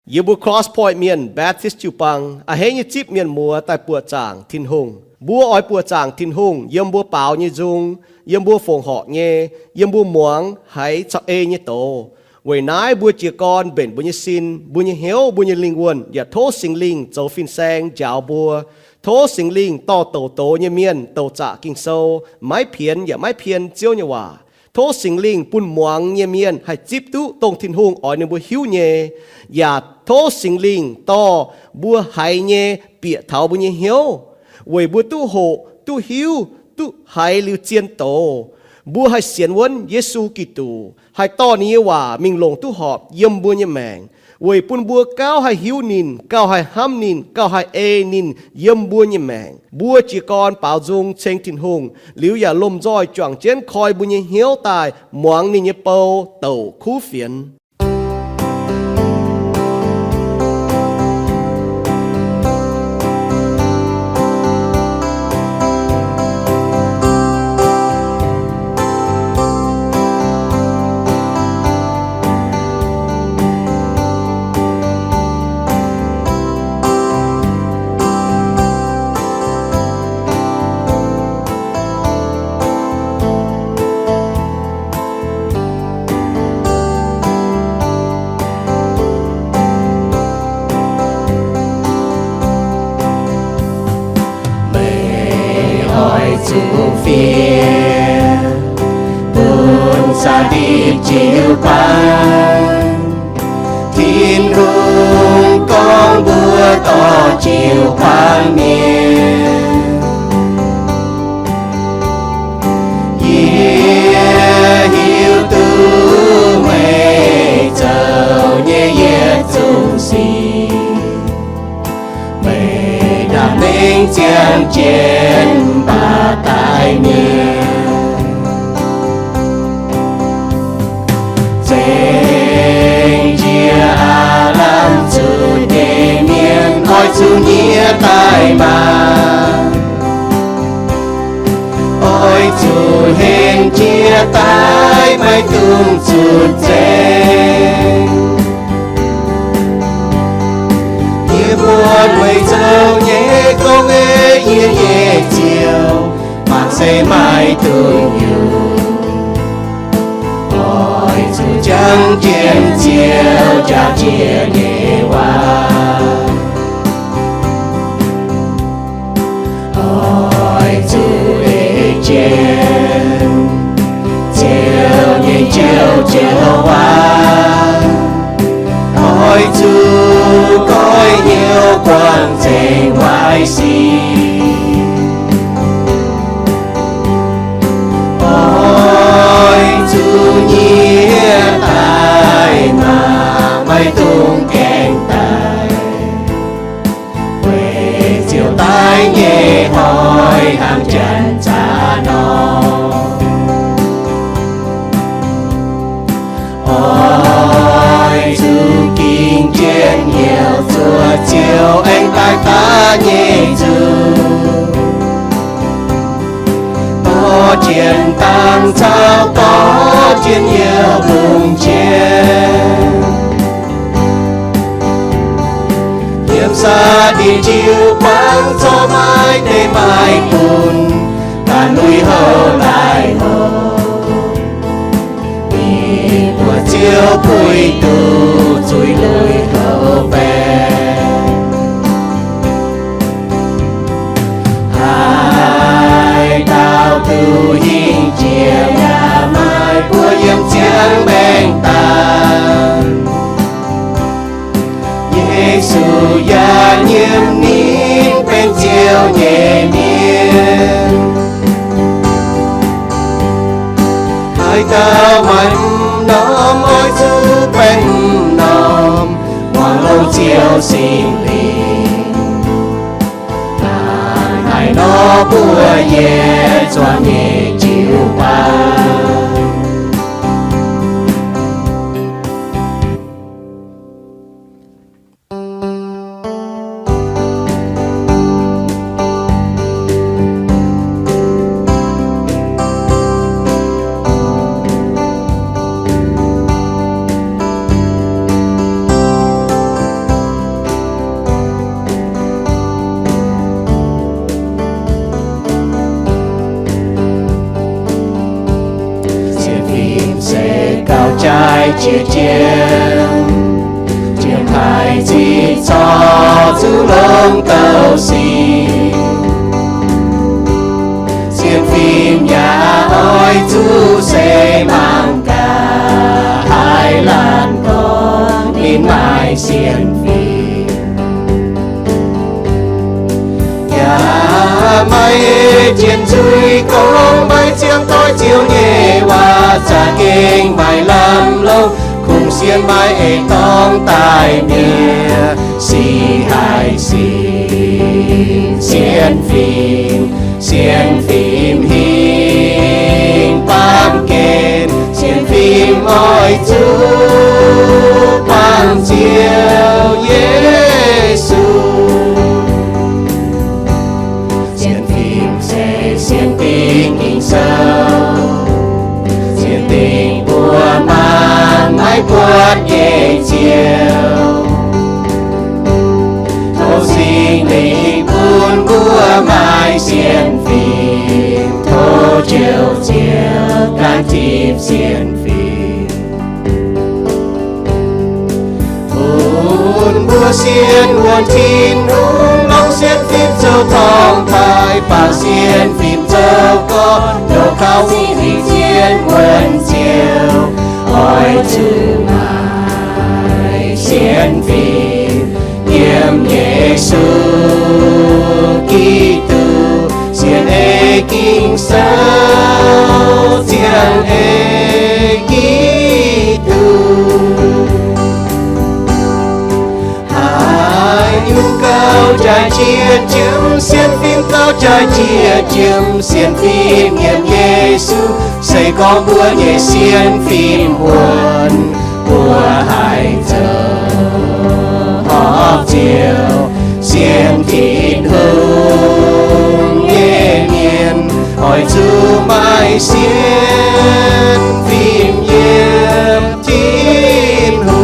Yie mbuo Cross Point Mienh Baptist jiu-baang a'hneiv nyei zipv mienh muoz daaih buoqc zaangc Tin-Hungh. Mbuo oix buoqc zaangc Tin-Hungh yiem mbuo baaux nyei nzung, yiem mbuo fongc horc nyei, yiem mbuo muangx haiz caux ei nyei doz. Weic naaiv mbuo jiez gorn mbenc mbuo nyei sin, mbuo nyei hnyouv, mbuo nyei lingh wuonh yaac tov Singx Lingh zoux fin-saeng njaaux mbuo. Tov Singx Lingh dorh douc doz nyei mienh douc zaqc Ging-Sou, maiv pienx yaac maiv pien Ziouv nyei waac. Tov Singx Lingh bun muangx nyei mienh haih zipv duqv dongh Tin-Hungh oix ninh mbuo hiuv nyei, yaac tov Singx Lingh dorh mbuo haiz nyei bieqc taux mbuo nyei hnyouv, weic mbuo duqv hoqc, duqv hiuv, duqv haiz liuz zien doz. Mbuo haih sienx wuonv Yesu Giduc, haih dorh ninh nyei waac mingh longc duqv horpc yiem mbuo nyei maengc, weic bun mbuo gauh haih hiuv ninh, gauh haih hnamv ninh, gauh haih ei ninh yiem mbuo nyei maengc. Mbuo jiez gorn baaux nzung ceng Tin-Hungh liuz yaac lomh nzoih juangc jienv koi mbuo nyei hnyouv daaih muangx ninh nyei bou douc kuv fienx. Meih oix zuqc fiev bun sa'diex jiu-baang. Tin-Hungh gorngv mbuo dorh jiu-baang mienh. Yie hiuv duqv meih zoux nyei yietc zungv sic. Meih ndaangc mengh ziangh jienv mv baac daic mienh. Zengc njiec aav lamh zuqc nyei mienh oix zuqc nyiex daaih maah. Oix zuqc henv jiez daaih, maiv dungx zuqc zengc. Yie mbuo meih zoux nyei gong, yie nyei Ziouv, mangc se maiv dungx yungz. Oix zuqc jangx jienv Ziouv jaax jiex nyei waac. Oix zuqc ei jienv Ziouv nyei njoux joux waac. Oix zuqc goiv hnyouv buangh nzengc waaic sic. Oix zuqc nyiex daaih maah, maiv dungx gaengh daic. Weic Ziouv daiv nyei hnoi hnangv janx zaqc nor. Oix zuqc ging jienv hnyouv zuov Ziouv aengx daaih daaih nyei zuqc. Dorh jienv dangh caux dorh jienv hnyouv lungh jien. Yiem sa'diex jiu-baang corc maiv deix maaih bun, ganh lui-houx daaih hoc. Ninh mbuo Ziouv puix duqv zuiz-lueic kouv-baengc. Haaix dauh duqv hingh jiex yaac maaih buoz yiem ziangx maengx daaih. Yesu yaac nyiemc ninh benx Ziouv nyei mienh. Haaix dauh maaih m'normh oix zuqc baengh m'normh, muangx longx Ziouv Singx Lingh. Daaih haaix nor mbuo yietc zuangx nyei jiu-baang. jiex jiem, jiem haic ziqc corc zuqc longc douh sic. Sienx fim yaac oix zuqc se mangc gaax, haaix laanh gorngv ninh maaih sienx fim. Yaac maaih ei jiex nzuih gorngv maiv ziangh doix Ziouv nyei waac, za'gengh maaih lamh longc, kungx sienx maaih ei dorngx daaih mienh sic haih sic. Sienx fim, sienx fim hingh baamh gen, sienx fim oix zuqc bangc Ziouv Yesu. Sienx fim se sienx dingc Ging-Sou, sienx dingc mbuo mangc maiv buatc nyei Ziouv. Tov Singx Lingh bun mbuo maaih sienx fim, tov Njoux Ziouv gan zipv sienx fim. Bun mbuo sienx wuonc Tin-Hungh, longc sienx fim zoux torngv taaih, baac sienx fim zoux gorn-ndoqv kaux Singx Lingh zien wuonc Ziouv. Oix zuqc maaih sienx fim yiem Yesu Giduc, sienx ei Ging-Sou, sienx ei Giduc. Haaix nyungc gauh jaaix jiex jiem, sienx fim gauh jaaix jiex jiem, sienx fim yiem Yesu, se gorngv mbuo nyei sienx fim wuonc, mbuo haih zoux horpc Ziouv, sienx Tin-Hungh nyei mienh. Oix zuqc maaih sienx fim yiem Tin-Hungh.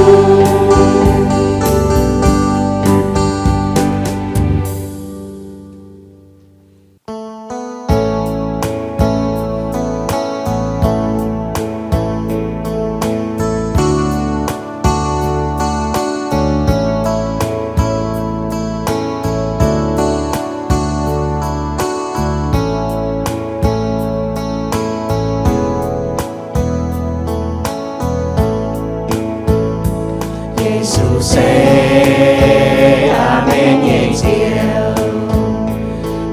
Yesu se aamen nyei Ziouv.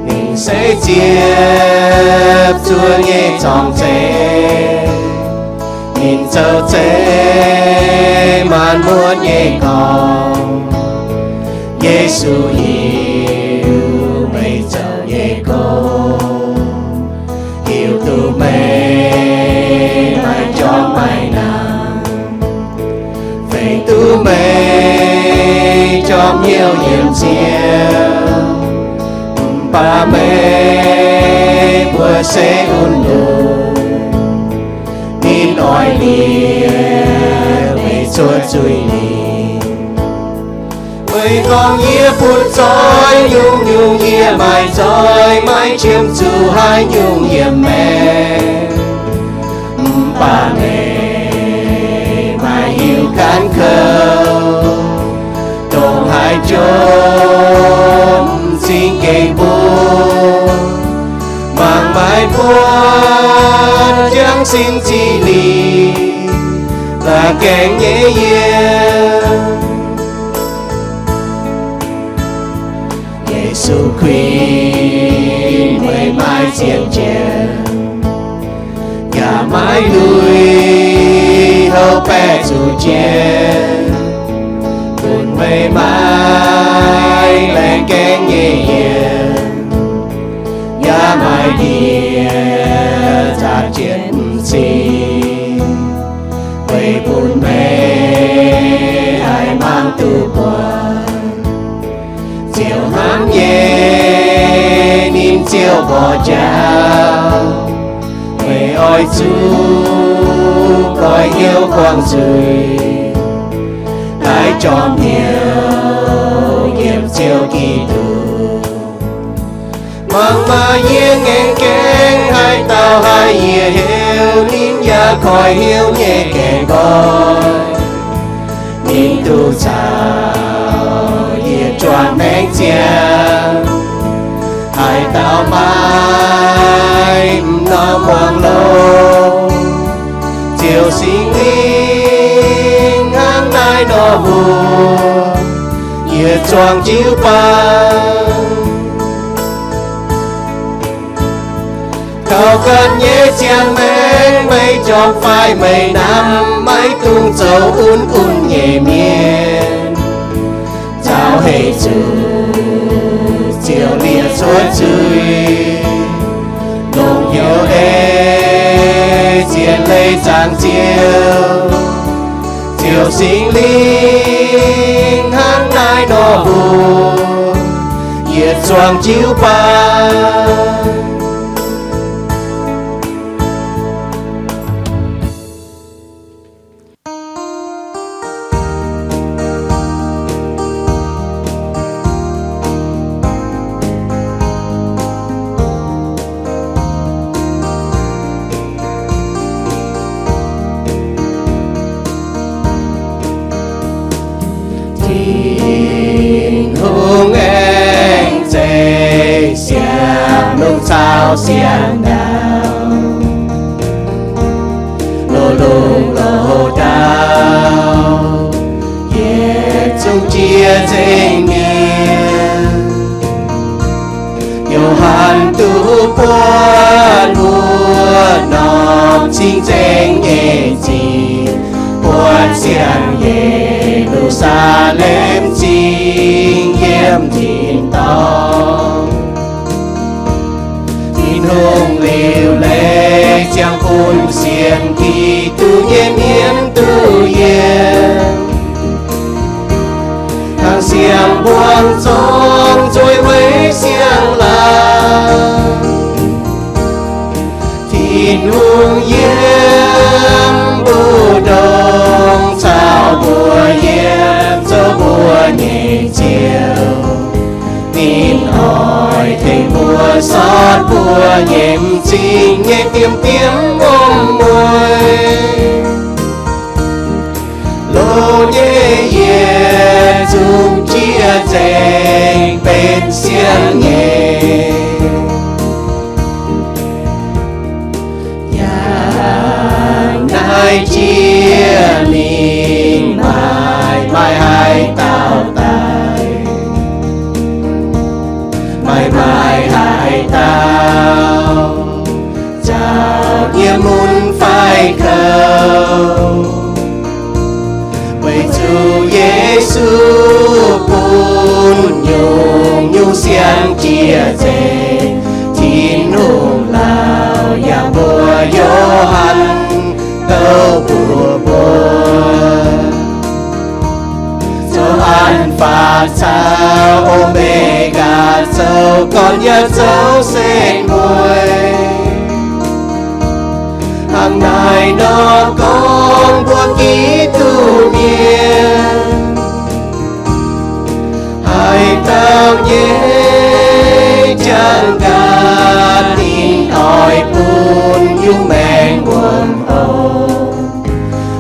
Ninh se ziepc zuoqv nyei zorng-zeiv. Ninh zoux zeiv maanc muotv nyei gorx. Yesu, hiuv meih zoux nyei gong, hiuv duqv meih maaih jorm maaih namx, fingx duqv meih jorm hnyouv yiem Ziouv. Mv baac meih mbuo se wuonv lungh, ninh oix liepc meih cuotv zuiz-lingc. Meih gorngv, yie bun zoih nyungc-nyungc, yie maaih zoih maiv qiemx zuqc haaix nyungc yiem meih. Mv baac meih maaih hiuv gaanv kouv, dongh haaix jomc m'zing gengh mbuo, mangc maaih buonc jangx sin ziqc lingc, laengz gaengh nyei yiem. Yesu Giduc, meih maaih zien jien, yaac maiv lui houv baeqc zuqc jien, bun meih maaih laengz gaengh nyei yiem, yaac maaih ndie-nzaatc jienv m'zing, weic bun meih haih mangc duqv buatc. Ziouv hnamv nyei, ninh ziouc mborqv jauv. Meih oix zuqc goiv hnyouv buangh zuiz, daaih jorm hnyouv yiem Ziouv Giduc. Mangc maah! Yie ngaengc gaengh haaix dauh haih yietc heuc ninh, yaac koiv hnyouv nyei gaengh nqoi. duqv caux yietc zuangx maengc ziangh, haaix dauh maaih m'normh muangx loz, ziouc Singx Lingh hnangv naaiv nor mbuox, yietc zuangx jiuv baang. Gauh ganh nyei ziangh maengc meih jorm fai meih namx, maiv dungx zoux un-un nyei mienh. Caux hec zuqc ziouc liec cuotv zuiz, longc hnyouv ei zien leiz zaangc Ziouv, ziouc Singx Lingh hnangv naaiv nor mbuox, yietc zuangx jiuv baang. Tin-Hungh aengx zeiz siang-lungh caux siang-ndaauv, loz-lungh loz-ndau, yietc zungv jiex nzengc mienh. Yo^han duqv buonv wuov norm cing-nzengc nyei zingh, buatc siang-Ye^lu^saa^lem Zingh yiem tin-dorngh. Tin-Hungh liuc leiz ziangh bun sienx Giduc nyei mienh duqv yiem, hnangv siang-mbuangz zorng nzueic weic siang-laangc. Tin-Hungh yiem mbu'ndongx caux mbuo yiem, zoux mbuo nyei Ziouv. Ninh oix tengx mbuo sortv mbuo nyei m'zing nyei diemv-diemv wuom-mueiz. Loz nyei yietc zungv jiex nzengc benx siang nyei. Yangh naaiv jiex mingh maaih, maaih haaix dauh daic? Maaih, maaih haaix dauh zaux nyei mun fai kouv? Weic zuqc Yesu bun nyungc-nyungc siang jiex nzengc, Tin-Hungh laauc yaac mbuox Yo^han douc mbuox mbuo, zoux An^faa caux O^me^gaa, zoux gorn yaac zoux setv mueiz. Hnangv naaiv nor gorngv mbuo Giduc mienh, haaix dauh nyei jangx-nqaatv ninh oix bun nyungc maengc wuom hoc.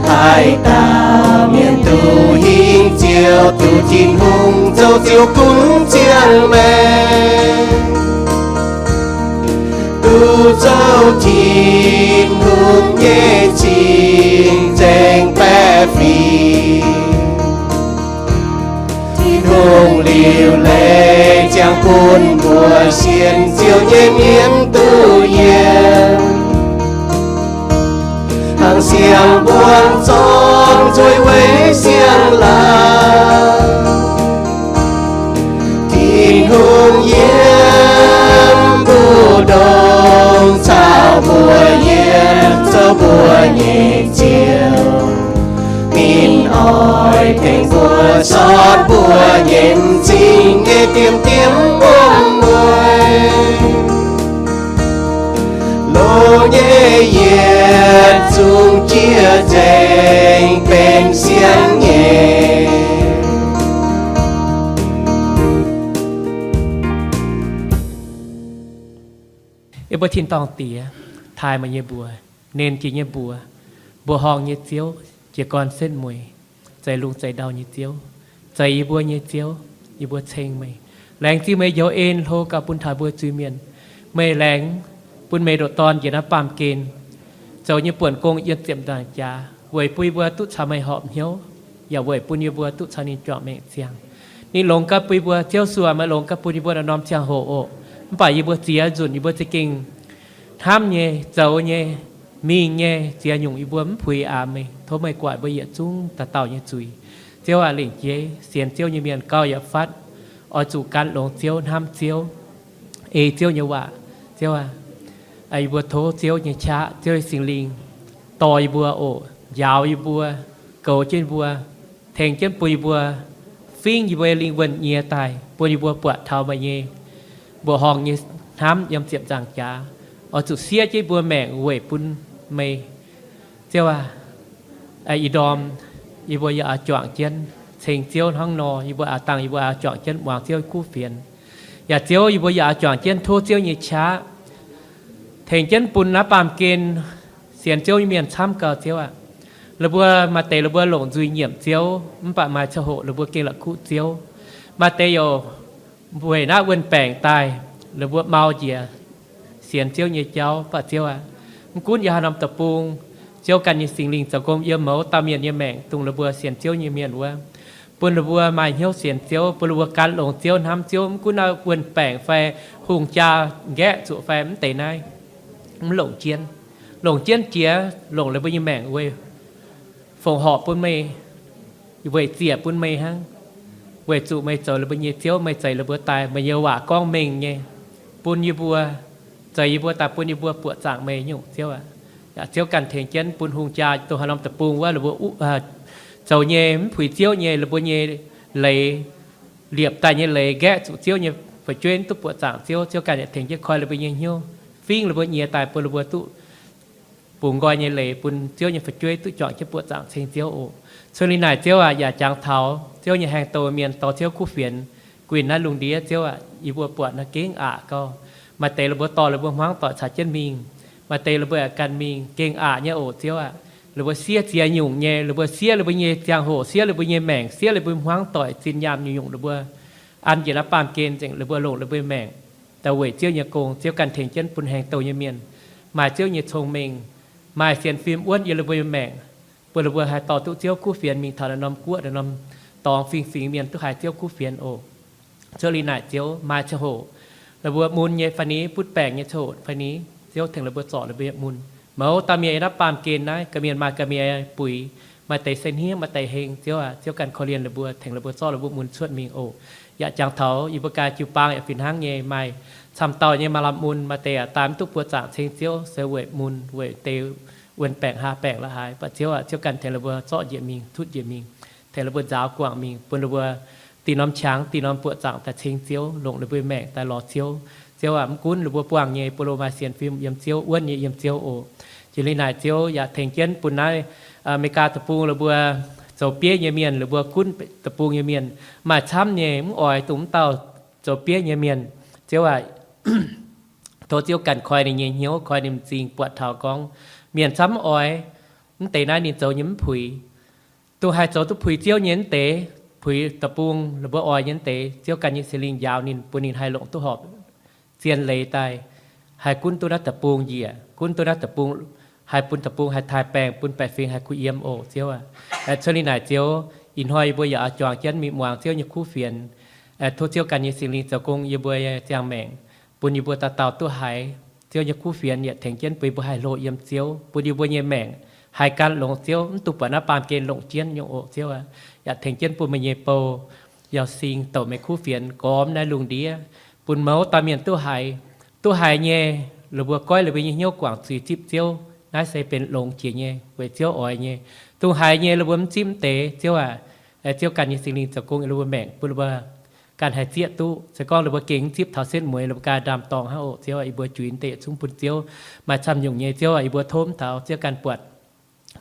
Haaix dauh mienh duqv hingh Ziouv, duqv Tin-Hungh zoux Ziouv gunv ziangh maengc, duqv zoux Tin-Hungh nyei cing-nzengc baeqc fingx. Tin-Hungh liuc leiz ziangh bun mbuo sienx Ziouv nyei mienh duqv yiem, hnangv siang-mbuangz zorng nzueic weic siang-laangc. Tin-Hungh yiem mbu'ndongx caux mbuo yiem, zoux mbuo nyei Ziouv. Ninh oix tengx mbuo sortv mbuo nyei m'zing nyei diemv-diemv wuom-mueiz. Loz nyei yietc zungv jiex nzengc benx siang nyei. Yie mbuo tin-dorngh Diex, taaih meih nyei mbuox, nernh jiex nyei mbuox, mbuoqc horngh nyei Ziouv, jiez gorn setv mueiz. zeix lungh zeix ndau nyei Ziouv, zeix yie mbuo nyei Ziouv. Yie mbuo ceng meih. Laengz zingh meih njoux en hlo gauh bun taux mbuo zuiz-mienh. Meih laengz bun meih ndoqc Dorn njiec naaiv baamh gen zoux nyei buonc gong yiem ziepc nzaangc jaax weic bun yie mbuo duqv caux meih horpc hnyouv, yaac weic bun yie mbuo duqv caux ninh juangc maengc ziangh. Ninh longx gaax bun yie mbuo, Ziouv Yesu aac, meih longx gaax bun yie mbuo norm-norm ziangh hoc oc. Mv baac yie mbuo ziex nzunc yie mbuo za'gengh hnamv nyei, zoux nyei, mingh nyei, ziex nyungc yie mbuo mv puix aax meih. Tov meih guatc mbuo yietc zungv dauh dauh nyei zuiz. Ziouv aac, lengc jeiv sienx Ziouv nyei mienh gauh yaac fatv, oix zuqc gan longx Ziouv, hnamv Ziouv, ei Ziouv nyei waac. Ziouv aac, yie mbuo tov Ziouv nyei qaqv, Ziouv nyei Singx Lingh dorh yie mbuo oc, njaaux yie mbuo, goux jienv mbuo, tengx jienv bun yie mbuo, fingv yie mbuo nyei lingh wuonh nyie daaih, bun yie mbuo buatc taux meih nyei mbuoqc horngh nyei hnamv yiem ziepc nzaangc jaax. Oix zuqc siev jienv yie mbuo maengc weic bun meih. Ziouv aac, ih ndorm yie mbuo yaac oix juangc jienv ceng Ziouv hnangv nor, yie mbuo oix dangh, yie mbuo oix juangc jienv muangx Ziouv kuv fienx. Yaac Ziouv, yie mbuo yaac oix juangc jienv tov Ziouv nyei qaqv tengx jienv bun naaiv baamh gen sienx Ziouv nyei mienh camv gauh, Ziouv aac. La'buo maaih deix la'buo longc nzuih nyiemc Ziouv, mv baac maaih ziangh hoc la'buo gengh la'kuqv Ziouv. Maaih deix youc weic naaiv wuon-baengc daaih, la'buo mau njiec sienx Ziouv nyei jauv. Mv baac Ziouv aac, mv gunv yiem haaix norm deic-bung, Ziouv ganh nyei Singx Lingh zoux gong yiem mouz dauh mienh nyei maengc, dongh la'buo sienx Ziouv nyei mienh wuov, bun la'buo maaih hnyouv sienx Ziouv, bun la'buo gan longx Ziouv, hnamv Ziouv. Mv gunv naaiv wuon-baengc fai hungh jaa nqaeqv zuqc fai mv deix naaiv, mv longc jienv, longc jienv jiex, longc la'buo nyei maengc weic fongc horc bun meih, weic ziec bun meih hnangv. Weic zuqc meih zoux la'buo nyei Ziouv, meih zeix la'buo daaih, meih nyei waac gorngv mengh nyei, bun yie mbuo, zeix yie mbuo daaih bun yie mbuo buoqc zaangc meih nyungc, Ziouv aac. Yaac Ziouv ganh tengx jienv bun hungh jaa dongh haaix norm deic-bung wuov, la'buo zoux nyei mv puix Ziouv nyei, la'buo nyei leiz, liepc daaih nyei leiz nqaeqv zuqc Ziouv nyei fu'jueiv duqv buoqc zaangc Ziouv. Ziouv ganh yaac tengx jienv koi la'buo nyei hnyouv, fingv la'buo nyie daaih bun la'buo duqv bungx nqoi nyei leiz bun Ziouv nyei fu'jueiv duqv juangc jienv buoqc zaangc ceng Ziouv oc. Cuotv liuz naaic Ziouv aac, yaac jangx taux Ziouv nyei haengh douh mienh dorh Ziouv kuv fienx guinh naaiv lungh ndiev, Ziouv aac, yie mbuo buatc naaiv gengh aqc gauh. Maaih deix la'buo dorh la'buo hmuangv doic caux jienv mingh, maaih deix la'buo yaac ganh mingh, gengh aqc nyei oc, Ziouv aac. La'buo siev ziex nyungc nyei, la'buo siev la'buo nyei ziangh hoc, siev la'buo nyei maengc, siev la'buo hmuangv doic, zinh nyaanh nyungc-nyungc la'buo an njiec naaiv baamh gen nzengc, la'buo longc la'buo maengc daaih weic Ziouv nyei gong. Ziouv ganh tengx jienv bun haengh douh nyei mienh maaih Ziouv nyei cong-mengh, maaih sienx fim wuonv yiem la'buo nyei maengc, bun la'buo haih dorh duqv Ziouv kuv fienx mingh taux naaiv norm guoqv, naaiv norm dorngx fingx-fingx mienh duqv haiz Ziouv kuv fienx oc. Cuotv liuz naaic Ziouv, maaih ziangh hoc la'buo mun nyei fai ni, butv baengc nyei ziangh hoc fai ni, Ziouv tengx la'buo zorc la'buo nyei mun. Mouz dauh mienh yiem naaiv baamh gen naaiv, ga'mienh maaih ga'mienh buix, maaih deix se hniev, maaih deix heng. Ziouv aac, Ziouv ganh korv-lienh la'buo, tengx la'buo zorc la'buo mun cuotv mingh oc. Yaac jangx taux yie mbuo ganh jiu-baang yaac fih hnangv nyei, maaih camv dauh nyei maaih lamh mun, maaih deix yaac daaih mv duqv buoqc zaangc ceng Ziouv se weic mun, weic deix wuon-baengc haa baengc la'haaix. Mv baac Ziouv aac, Ziouv ganh tengx la'buo zorqv njiec mingh, tutv njiec mingh, tengx la'buo nzaaux guangc mingh, bun la'buo dih norm qangx dih norm buoqc zaangc daaih ceng Ziouv, longc la'buo maengc daaih lorz Ziouv. Ziouv aac, mv gunv la'buo buangh nyei, bun la'buo maaih sienx fim yiem Ziouv, wuonv nyei yiem Ziouv oc. Jiex liuz naaic Ziouv yaac tengx jienv bun naaiv Aa^me^li^gaa deic-bung la'buo zoux bieiv nyei mienh, la'buo gunv deic-bung nyei mienh maaih camv nyei, mv oix dongh mv dauh zoux bieiv nyei mienh. Ziouv aac, tov Ziouv ganh koi ninh nyei hnyouv, koi ninh m'zing buatc taux gorngv mienh camv mv oix, mv deix naaiv ninh zoux nyei mv puix. Dongh haih zoux duqv puix Ziouv nyei mv deix, puix deic-bung la'buo oix nyei mv deix, Ziouv ganh nyei Singx Lingh njaaux ninh, bun ninh haih longc duqv horpc zien leiz daaih, haih gunv duqv naaiv deic-bung njiec, gunv duqv naaiv deic-bung, haih bun deic-bung haih taaih baengh, bun baeqc fingx haih kuh yiem oc, Ziouv aac. Cuotv liuz naaic Ziouv, ih hnoi yie mbuo yaac oix juangc jienv mingh muangx Ziouv nyei kuv fienx. Tov Ziouv ganh nyei Singx Lingh zoux gong yie mbuo nyei ziangh maengc, bun yie mbuo dauh dauh duqv haiz Ziouv nyei kuv fienx, yaac tengx jienv bun yie mbuo haih hlo yiem Ziouv, bun yie mbuo nyei maengc haih gan longx Ziouv, mv dungx buatc naaiv baamh gen longc jienv nyungc oc, Ziouv aac. Yaac tengx jienv bun meih nyei bou Yauh Sing douc meih kuv fienx gormx naaiv lungh ndiev, bun mouz dauh mienh duqv haiz. Duqv haiz nyei, la'buo goiv la'buo nyei hnyouv guangc zuiz zipv Ziouv, naaiv se benx longx jiex nyei, weic Ziouv oix nyei. Dongh haiz nyei la'buo mv zipv mv deix, Ziouv aac, Ziouv ganh nyei Singx Lingh zoux gong yiem la'buo maengc, bun la'buo ganh haih zieqv duqv. Se gorngv la'buo gengh mv zipv taux setv mueiz, la'buo ganh ndaam-dorngh hnangv oc, Ziouv aac. Yie mbuo juix deix yietc zungv bun Ziouv, maaih camv nyungc nyei, Ziouv aac, yie mbuo tov mv taux, Ziouv ganh buatc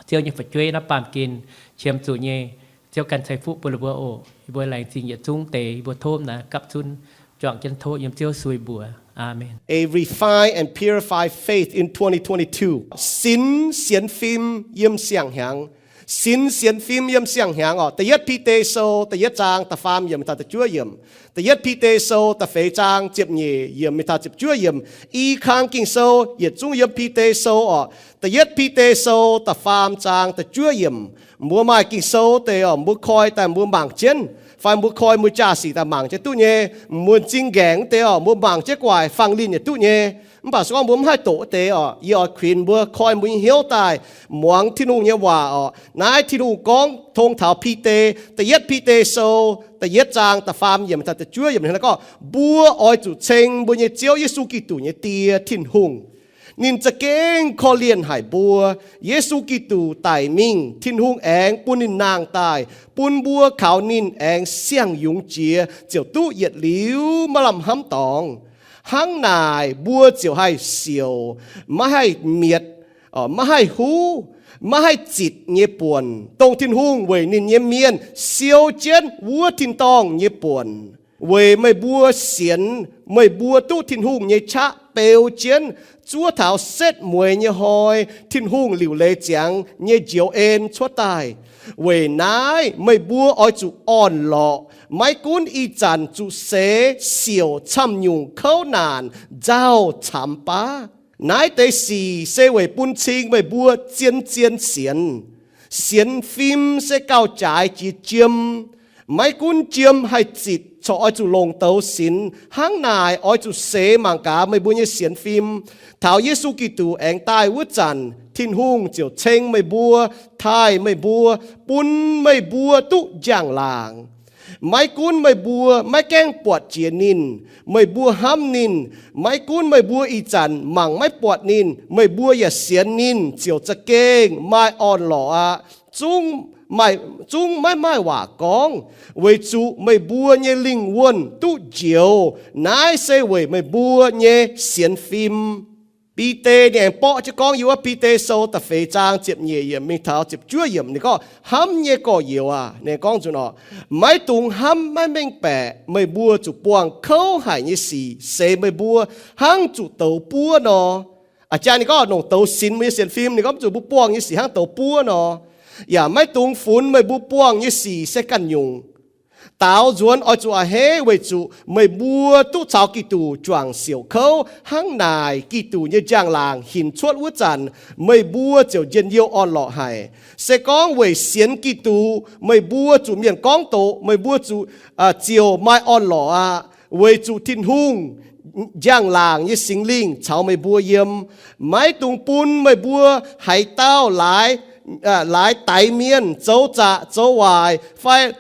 Ziouv nyei fu'jueiv naaiv baamh gen qiemx zuqc nyei, Ziouv ganh ceix fuqv bun la'buo oc. Yie mbuo laengz zingh yietc zungv deix, yie mbuo tov naaiv gapv zunv juangc jienv tov yiem Ziouv sueih mbuox. Aamen. A refined and purified faith in twenty twenty-two. Sinx sienx fim yiem siang-hnyangx. Sinx sienx fim yiem siang-hnyangx orqc. Da'yietv Bide Sou da'yietv zaang da'faam yiemc mingh taux da'juov yiemc. Da'yietv Bide Sou da'feix zaang ziepc nyeic yiemc mingh taux ziepc juov yiemc. I kang Ging-Sou yietc zungv yiem Bide Sou orqc. Da'yietv Bide Sou da'faam zaang da'juov yiemc. Mbuo maaih Ging-Sou deix orqc, mbuo koi daaih mbuo mangc jienv, fai mbuo koi mbuo jaa-sic daaih mangc jienv duqv nyei. Mbuo m'zing nqaengc wuov deix orqc, mbuo mangc jienv gu'nguaaic fangx linh yietc duqv nyei. Mv baac se gorngv mbuo mv haih doqc wuov deix orqc, yie oix kuinx mbuo koi mbuo nyei hnyouv daaih muangx Tin-Hungh nyei waac orqc. Naaiv Tin-Hungh gorngv tong taux Bide, da'yietv Bide Sou da'yietv zaang da'faam yiemc taux da'juov yiemc gorngv, mbuo oix zuqc ceng mbuo nyei Ziouv Yesu Giduc nyei Die, Tin-Hungh. Ninh za'gengh korv-lienh haic mbuo. Yesu Giduc daic mingh, Tin-Hungh aengx bun ninh nangh daaih, bun mbuo kaux ninh aengx siang-yungz jiex ziouc duqv yietc liuz maiv lamh hnamv dorngx. Hnangv naaic mbuo ziouc haih siouc, maiv haih mietc, maiv haih huv, maiv haih zitc nyei buonc, dongh Tin-Hungh weic ninh nyei mienh siou jienv wuov tin-dorngh nyei buonc. Weic meih mbuo sienx, meih mbuo duqv Tin-Hungh nyei qaqv beu jienv, zuov taux setv mueiz nyei hnoi Tin-Hungh liuc leiz ziangx nyei njoux en cuotv daaih. Weic naaiv meih mbuo oix zuqc orn-lorqc, maiv gunv ih zanc zuqc seix siouc camv-nyungc kouv naanc nzauh camx baav. Naaiv deix sic se weic bun cing meih mbuo zien-zien sienx. Sienx fim se gauh jaaix jiex jiem. Maiv gunv jiem haih zitc corc oix zuqc longc douz sinx. Hnangv naaic oix zuqc seix mangc gaax meih mbuo nyei sienx fim. Taux Yesu Giduc aengx daaih wuov zanc, Tin-Hungh ziouc ceng meih mbuo, taaih meih mbuo, bun meih mbuo duqv njang-laangc. Maiv gunv meih mbuo maiv gaengh buatc jiex ninh, meih mbuo hnamv ninh. Maiv gunv meih mbuo ih zanc mangc maiv buatc ninh, meih mbuo yaac sienx ninh ziouc za'gengh maaih orn-lorqc aqv. Zungv maiv maaih waac gorngv, weic zuqc meih mbuo nyei lingh wuonh duqv njoux. Naaiv se weic meih mbuo nyei sienx fim. Bide ninh aengx borqv jienv gorngv yiem wuov Bide Sou da'feix zaang ziepc nyeic yiemc mingh taux ziepc juov yiemc, ninh gorngv, hnamv nyei gorx-youz aac, ninh gorngv nzunc orqc, maiv dungx hnamv maiv mengh baeqc meih mbuo zuqc buangh kouv haic nyei sic seix meih mbuo hnangv zuqc douz buov nor. A'jang ninh gorngv longc douz sinx mbuo nyei sienx fim, ninh gorngv mv zuqc mbuo buangh nyei sic hnangv douz buov nor, yaac maiv dungx funx meih mbuo buangh nyei sic se ganh nyungc. Daaux nzuonx oix zuqc a'hneiv weic zuqc meih mbuo duqv caux Giduc juangc siouc kouv. Hnangv naaic Giduc nyei njang-laangc hinc cuotv wuov zanc, meih mbuo ziouc njien-youh orn-lorqc haic. Se gorngv weic sienx Giduc, meih mbuo zuqc mienh gorngv doqc, meih mbuo zuqc ziouc maaih orn-lorqc aqv, weic zuqc Tin-Hungh njang-laangc nyei Singx Lingh caux meih mbuo yiem. Maiv dungx bun meih mbuo haaix dauh laaix, laaix daix mienh zoux zaqc zoux waaic fai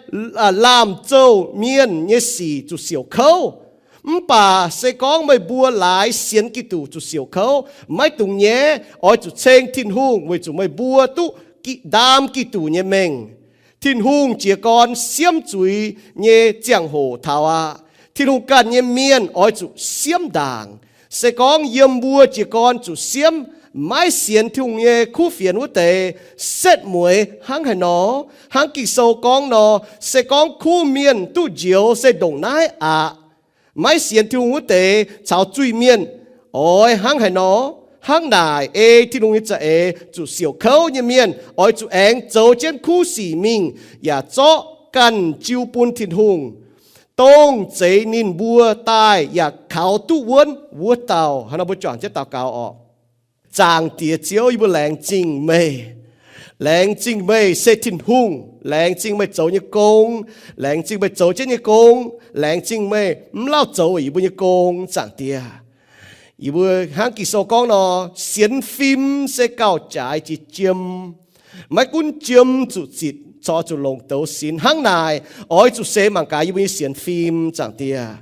laamh zouh mienh nyei sic zuqc siouc kouv. Mv baac se gorngv meih mbuo laaix sienx Giduc zuqc siouc kouv, maiv dungx nyaiv, oix zuqc ceng Tin-Hungh weic zuqc meih mbuo duqv ndaam Giduc nyei mengh. Tin-Hungh jiez gorn siemv zuiz nyei ziangh hoc taux aqv. Tin-Hungh ganh nyei mienh oix zuqc siemv ndaangc. Se gorngv yiem mbuo jiez gorn zuqc siemv, maiv sienx Tin-Hungh nyei kuv fienx wuov deix, setv mueiz hnangv haaix nor? Hnangv Ging-Sou gorngv nor, se gorngv kuv mienh duqv njoux se ndongc naaiv aqv. Maiv sienx Tin-Hungh wuov deix caux zuiz-mienh oix hnangv haaix nor? Hnangv naaic ei Tin-Hungh nyei za'eix zuqc siouc kouv nyei mienh oix zuqc aengx zoux jienv kuv sic mingh, yaac zorqv ganh jiu bun Tin-Hungh, dongh zeix ninh mbuo daaih yaac kaux duqv wuonv wuov dauh. Hnangv nor mbuo juangc jienv daux gaux orqc. Zaangc Diex Ziouv, yie mbuo laengz zingh meih. Laengz zingh meih se Tin-Hungh. Laengz zingh meih zoux nyei gong. Laengz zingh meih zoux jienv nyei gong. Laengz zingh meih mv lauh zoux yie mbuo nyei gong, Zaangc Diex. Yie mbuo hnangv Ging-Sou gorngv nor, sienx fim se gauh jaaix jiex jiem. Maiv gunv jiem zuqc zitc, corc zuqc longc douz sinx. Hnangv naaic, oix zuqc seix mangc gaax yie mbuo nyei sienx fim, Zaangc Diex.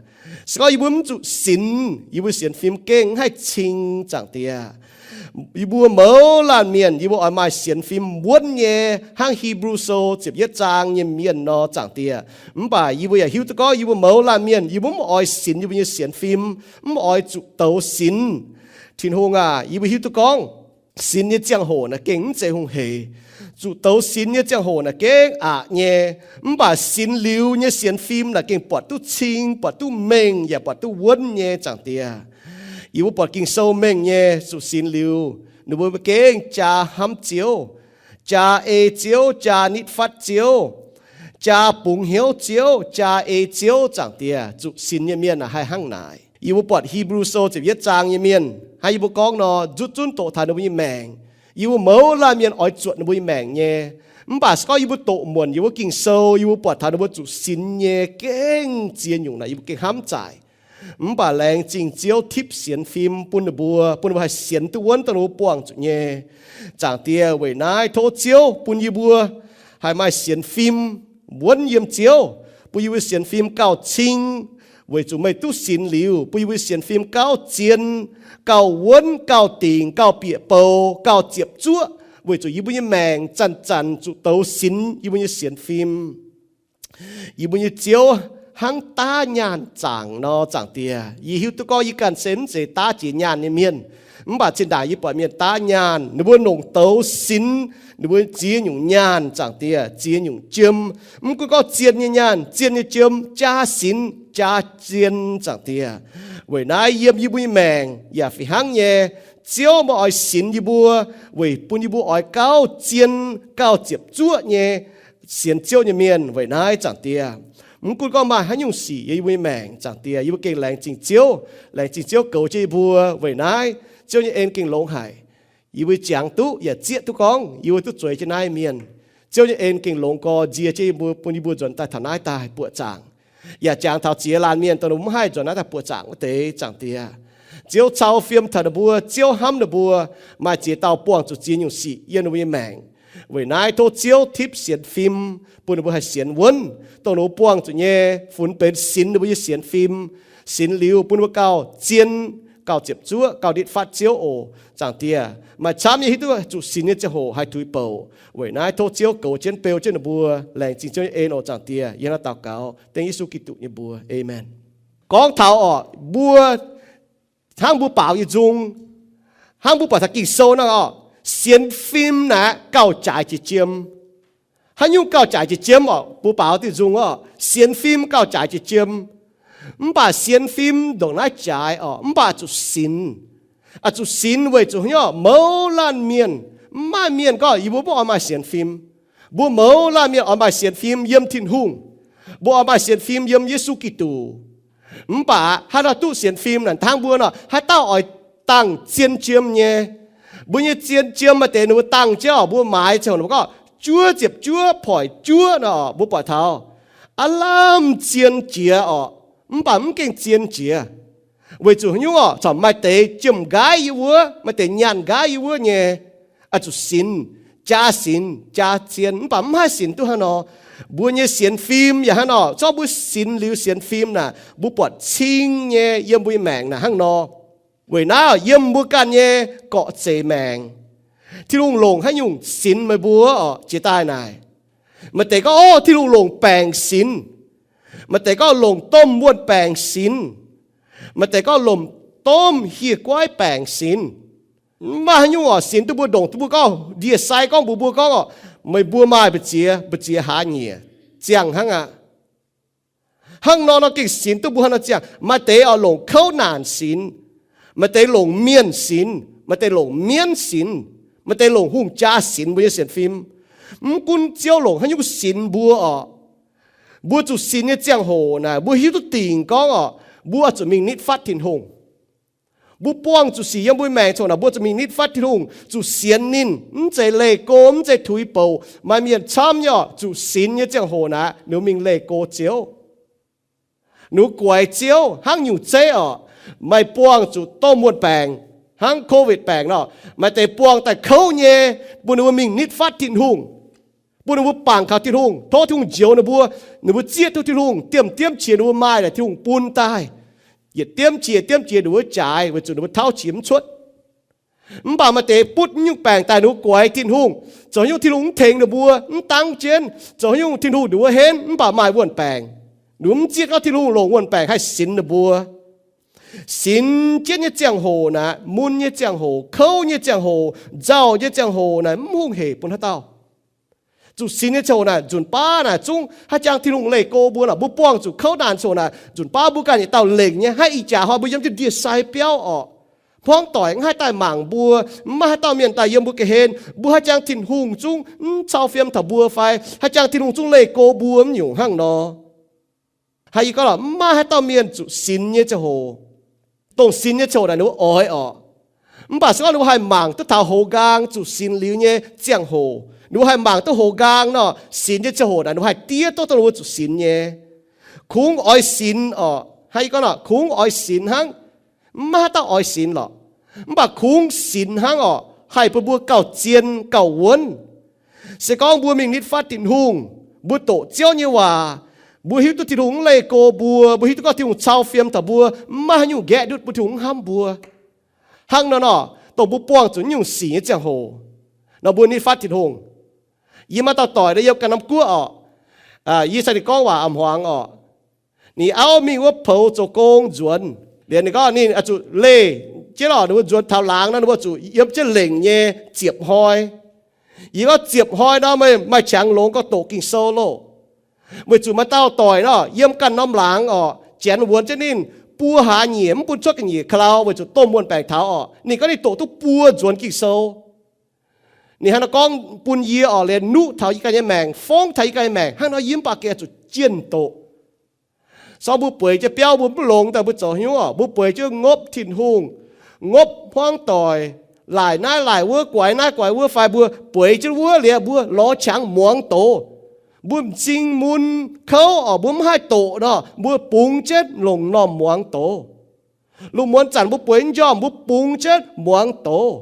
Se gorngv yie mbuo mv zuqc sinx, yie mbuo sienx fim gengh mv haih cing, Zaangc Diex. Yie mbuo mouz laanh mienh, yie mbuo oix maaih sienx fim wuonv nyei, hnangv Hipv^lu Sou ziepc yietv zaang nyei mienh nor, Zaangc Diex. Mv baac yie mbuo yaac hiuv duqv gorngv yie mbuo mouz laanh mienh, yie mbuo mv oix sinx yie mbuo nyei sienx fim, mv oix zuqc douz sinx. Tin-Hungh aac, yie mbuo hiuv duqv gorngv sinx nyei ziangh hoc naaic gengh mv zeiz hungh hec. Zuqc douz sinx nyei ziangh hoc naaic gengh aqc nyei. Mv baac sinx liuz nyei sienx fim naaic gengh buatc duqv cing, buatc duqv mengh, yaac buatc duqv wuonv nyei, Zaangc Diex. Yie mbuo buatc Ging-Sou mengh nyei, zuqc sinx liuz, ninh mbuo gengh jaa hnamv Ziouv. jaa ei Ziouv, jaa nitv fatv Ziouv, jaa bungx hnyouv Ziouv, jaa ei Ziouv. Zaangc Diex, zuqc sinx nyei mienh aah, haih hnangv naaic. Yie mbuo buatc Hipv^lu Sou ziepc yietv zaang nyei mienh, hnangv yie mbuo gorngv nor, nzutv zunv doqc taux ninh mbuo nyei maengc. Yie mbuo mouz laanh mienh oix zuotc ninh mbuo nyei maengc nyei. Mv baac se gorngv yie mbuo doqc muonc yie mbuo Ging-Sou, yie mbuo buatc taux ninh mbuo zuqc sinx nyei gengh ziex nyungc naaic, yie mbuo gengh hnamv zaaic. Mv baac laengz zingh Ziouv tipv sienx fim bun ninh mbuo, bun ninh mbuo haih sienx duqv wuonv dongh ninh mbuo buangh zuqc nyei. Zaangc Diex, weic naaiv tov Ziouv bun yie mbuo haih maaih sienx fim wuonv yiem Ziouv, bun yie mbuo sienx fim gauh cing, weic zuqc meih duqv sinx liuz, bun yie mbuo sienx fim gauh zien, gauh wuonv, gauh dingc, gauh bieqc bou, gauh ziepc zuoqv, weic zuqc yie mbuo nyei maengc zanc-zanc zuqc douz sinx yie mbuo nyei sienx fim. Yie mbuo nyei Ziouv hnangv daav nyaanh zaangc nor, Zaangc Diex. Yie hiuv duqv gorngv yie ganh se mv zeiz daav jiex nyaanh nyei mienh, mv baac zinh ndaangc yie buatc mienh daav nyaanh, ninh mbuo longc douz sinx ninh mbuo ziex nyungc nyaanh, Zaangc Diex, ziex nyungc jiem. Mv gunv gorngv zien nyei nyaanh, zien nyei jiem, jaa sinx, jaa zien, Zaangc Diex. Weic naaiv yiem yie mbuo nyei maengc yaac fih hnangv nyei. Ziouv, meih oix sinx yie mbuo weic bun yie mbuo oix gauh zien, gauh ziepc zuoqv nyei sienx Ziouv nyei mienh. Weic naaiv, Zaangc Diex, mv gunv gorngv maaih haaix nyungc sic yiem yie mbuo nyei maengc, Zaangc Diex, yie mbuo gengh laengz zingh Ziouv. Laengz zingh Ziouv goux jienv yie mbuo. Weic naaiv, Ziouv nyei en gengh longx haic. Yie mbuo jangx duqv yaac zieqv duqv gorngv yie mbuo duqv zueiz jienv naaiv mienh. Ziouv nyei en gengh longx gorx nzie jienv yie mbuo, bun yie mbuo nzuonx daaih taux naaiv daaih buoqc zaangc, yaac jangx taux ziex laanh mienh dongh ninh mbuo mv haih nzuonx naaiv daaih buoqc zaangc wuov deix, Zaangc Diex. Ziouv cau fiem taux ninh mbuo, Ziouv hnamv ninh mbuo, maaih ziex dauh buangh zuqc ziex nyungc sic yiem ninh mbuo nyei maengc. Weic naaiv tov Ziouv tipv sienx fim, bun ninh mbuo haih sienx wuonv dongh ninh mbuo buangh zuqc nyei, funx benx sinx ninh mbuo nyei sienx fim. Sinx liuz bun ninh mbuo gauh zien, gauh ziepc zuoqv, gauh nitv fatv Ziouv oc, Zaangc Diex. Maaih camv nyei hiuv duqv zuqc sinx nyei ziangh hoc haih tuix bouc. Weic naaiv tov Ziouv goux jienv beu jienv ninh mbuo. Laengz zingh Ziouv nyei en oc, Zaangc Diex. Yie hnangv naaiv daux gaux dengv Yesu Giduc nyei mbuox. Aamen. Gorngv taux orqc, mbuo hnangv mbuo baaux nyei nzung, hnangv mbuo buatc taux Ging-Sou naaiv orqc, sienx fim naaic gauh jaaix jiex jiem. Haaix nyungc gauh jaaix jiex jiem orqc? Mbuo baaux diuh nzung orqc, sienx fim gauh jaaix jiex jiem. Mv baac sienx fim ndongc naaiv jaaix orqc, mv baac zuqc sinx. Aa, zuqc sinx weic zuqc haaix nyungc orqc? Mouz laanh mienh, mv maaih mienh gorngv yie mbuo mv oix maaih sienx fim. Mbuo mouz laanh mienh oix maaih sienx fim yiem Tin-Hungh. Mbuo oix maaih sienx fim yiem Yesu Giduc. Mv baac haaix dauh duqv sienx fim naaic, hnangv mbuo nor, haaix dauh oix dangh zien jiem nyei? Mbuo nyei zien jiem maaih deix ninh mbuo dangh jienv orqc, mbuo maaiz ziangh hoc ninh mbuo gorngv juov ziepc juov poic juov nor, mbuo buatc taux aav lamh zien jiex orqc, mv baac mv gengh zien jiex. Weic zuqc haaix nyungc orqc? Corc maaih deix jiem nqaiv yie wuov, maaih deix nyaanh nqaiv yie wuov nyei. Aa, zuqc sinx, jaa sinx, jaa zien, mv baac mv haih sinx duqv hnangv nor. Mbuo nyei sienx fim yaac hnangv nor. Zorqv mbuo sinx liuz sienx fim naaic, mbuo buatc cing nyei yiem mbuo nyei maengc naaic hnangv nor. Weic naaiv yiem mbuo ganh nyei gorqv-zeic maengc, Tin-Hungh longc haaix nyungc sinx meih mbuo orqc? Jiex daaih naaic, maaih deix gorngv, o, Tin-Hungh longc baengc sinx. Maaih deix gorngv longc domh wuon-baengc sinx. Maaih deix gorngv longc domh hieh guaiv baengc sinx. Mv maaih haaix nyungc orqc sinx duqv mbuo, ndongc duqv mbuo gorngv ndie-sai gorngv mbuox mbuo gorngv orqc, meih mbuo maaih mbu'ziex, mbu'ziex hlaax nyieqc ziangh hnangv aqv. Hnangv nor nor gengh sinx duqv mbuo hnangv nor ziangh. Maaih deix orqc longc kouv naanc sinx, maaih deix longc mienh sinx, maaih deix longc mienv sinx, maaih deix longc hungh jaa sinx mbuo nyei sienx fim. Mv gunv Ziouv longc haaix nyungc sinx mbuo orqc, mbuo zuqc sinx nyei ziangh hoc naaic, mbuo hiuv duqv dingc gorngv orqc, mbuo zuqc mingh nitv fatv Tin-Hungh. Mbuo buangh zuqc sic yiem mbuo maengc ziangh hoc naaic, mbuo zuqc mingh nitv fatv Tin-Hungh, zuqc sienx ninh, mv zeiz leih go, mv zeiz tuix bouc. Maaih mienh camv nyei orqc, zuqc sinx nyei ziangh hoc naaic, ninh mbuo mingh leih go Ziouv. Ninh mbuo guaix Ziouv hnangv nyungc zeiv orqc. Maaih buangh zuqc domh wuon-baengc, hnangv covid baengc nor, maaih deix buangh daaih kouv nyei, bun ninh mbuo mingh nitv fatv Tin-Hungh, bun ninh mbuo bangc kaux Tin-Hungh, tov Tin-Hungh njoux ninh mbuo, ninh mbuo zieqv duqv Tin-Hungh, diemv diemv qiex ninh mbuo maaih naaic Tin-Hungh bun daaih. Yietc diemv qiex diemv qiex ninh mbuo jaaix weic zuqc ninh mbuo tauv qiex mv cuotv. Mv baac maaih deix butv nyungc baengc daaih ninh mbuo guaix Tin-Hungh, zoux nyungc Tin-Hungh mv tengx ninh mbuo, mv dangv jienv, zoux nyungc Tin-Hungh ninh mbuo henv, mv baac maaih wuon-baengc. Ninh mbuo mv zieqv gorngv Tin-Hungh longc wuon-baengc haih sinx ninh mbuo. Sinx jienv nyei ziangh hoc naaic, mun nyei ziangh hoc, kouv nyei ziangh hoc, nzauh nyei ziangh hoc naaic, mv hungh hec bun haaix dauh. Zuqc sinx nyei ziangh hoc naaic, nzunc baav naaic zungv haaix jangx Tin-Hungh leih go mbuo nor, mbuo buangh zuqc kouv naanc ziangh hoc naaic, nzunc baav mbuo ganh yietc dauh lengc nyei, haiv ih jaax hnoi mbuo yiem jienv ndie-sai biauv orqc. Hmuangv doic mv haih daaih mangc mbuo, mv maaih haaix dauh mienh daaih yiem mbuo ga'hlen. Mbuo haih jangx Tin-Hungh zungv mv cau fiem taux mbuo fai? Haih jangx Tin-Hungh zungv leih go mbuo mv nyungc hnangv nor? Haih yie gorngv lorqc, mv maaih haaix dauh mienh zuqc sinx nyei ziangh hoc. Dongh sinx nyei ziangh hoc naaic ninh mbuo oix orqc. Mv baac se gorngv ninh mbuo haih mangc duqv taux hoz nqaang zuqc sinx liuz nyei ziangh hoc, ninh mbuo haih mangc duqv hoz nqaang nor, sinx nyei ziangh hoc naaic ninh mbuo haih diev duqv dongh ninh mbuo zuqc sinx nyei. Kungx oix sinx orqc. Haih yie gorngv lorqc, kungx oix sinx hnangv. Mv maaih haaix dauh oix sinx lorqc. Mv baac kungx sinx hnangv orqc, haih bun mbuo gauh zien gauh wuonv. Se gorngv mbuo mingh nitv fatv Tin-Hungh, mbuo doqc Ziouv nyei waac, mbuo hiuv duqv Tin-Hungh mv leih go mbuo, mbuo hiuv duqv gorngv Tin-Hungh cau fiem taux mbuo, mv maaih haaix nyungc nqaeqv ndutv mbuo, Tin-Hungh mv hnamv mbuo. Hnangv nor nor, dongh mbuo buangh zuqc nyungc sic nyei ziangh hoc nor, mbuo nitv fatv Tin-Hungh. Yie maaih dauh doic nor yiem ganh norm guoqv orqc. Yie cingx ninh gorngv waac a'hmuangx orqc. Ninh auv mingh wuov poux zoux gong nzuonx liuz, ninh gorngv ninh zuqc leih jienv lorqc, ninh mbuo nzuonx taux laangz nor, ninh mbuo zuqc yiem jienv lengc nyei ziepc hnoi. Yie gorngv, ziepc hnoi nor meih maaih qangx longx gorngv doqc Ging-Sou loh. Weic zuqc maaih dauh doic nor yiem ganh norm laangz orqc, janx wuonx jienv ninh buo hlaax nyieqc mv bun cuotv ga'nyiec ka'lau weic zuqc domh muonh baengc taux orqc. Ninh gorngv ninh doqc duqv buo nzuonx Ging-Sou. Ninh hnangv nor gorngv bun yie orqc, liemh nuqv taux yie ganh nyei maengc, fongv taux yie ganh nyei maengc. Hnangv nor yie mv baac gengh zuqc jienh doqc. Se gorngv mbuo bueix jienv biauv mbuo mv longx daaih mbuo zoux hnyouv orqc, mbuo bueix jienv ngopv Tin-Hungh, ngopv hmuangv doic, laaic naaiv laaic wuov, guaix naaiv guaix wuov fai, mbuo bueix jienv wuov liuz mbuo lorz qangx muangx doz. Mbuo m'zing mun kouv orqc, mbuo mv haih doqc nor, mbuo bungx jienv longc m'normh muangx doz. Lungh muonz zanc mbuo bueix njormh mbuo bungx jienv muangx doz.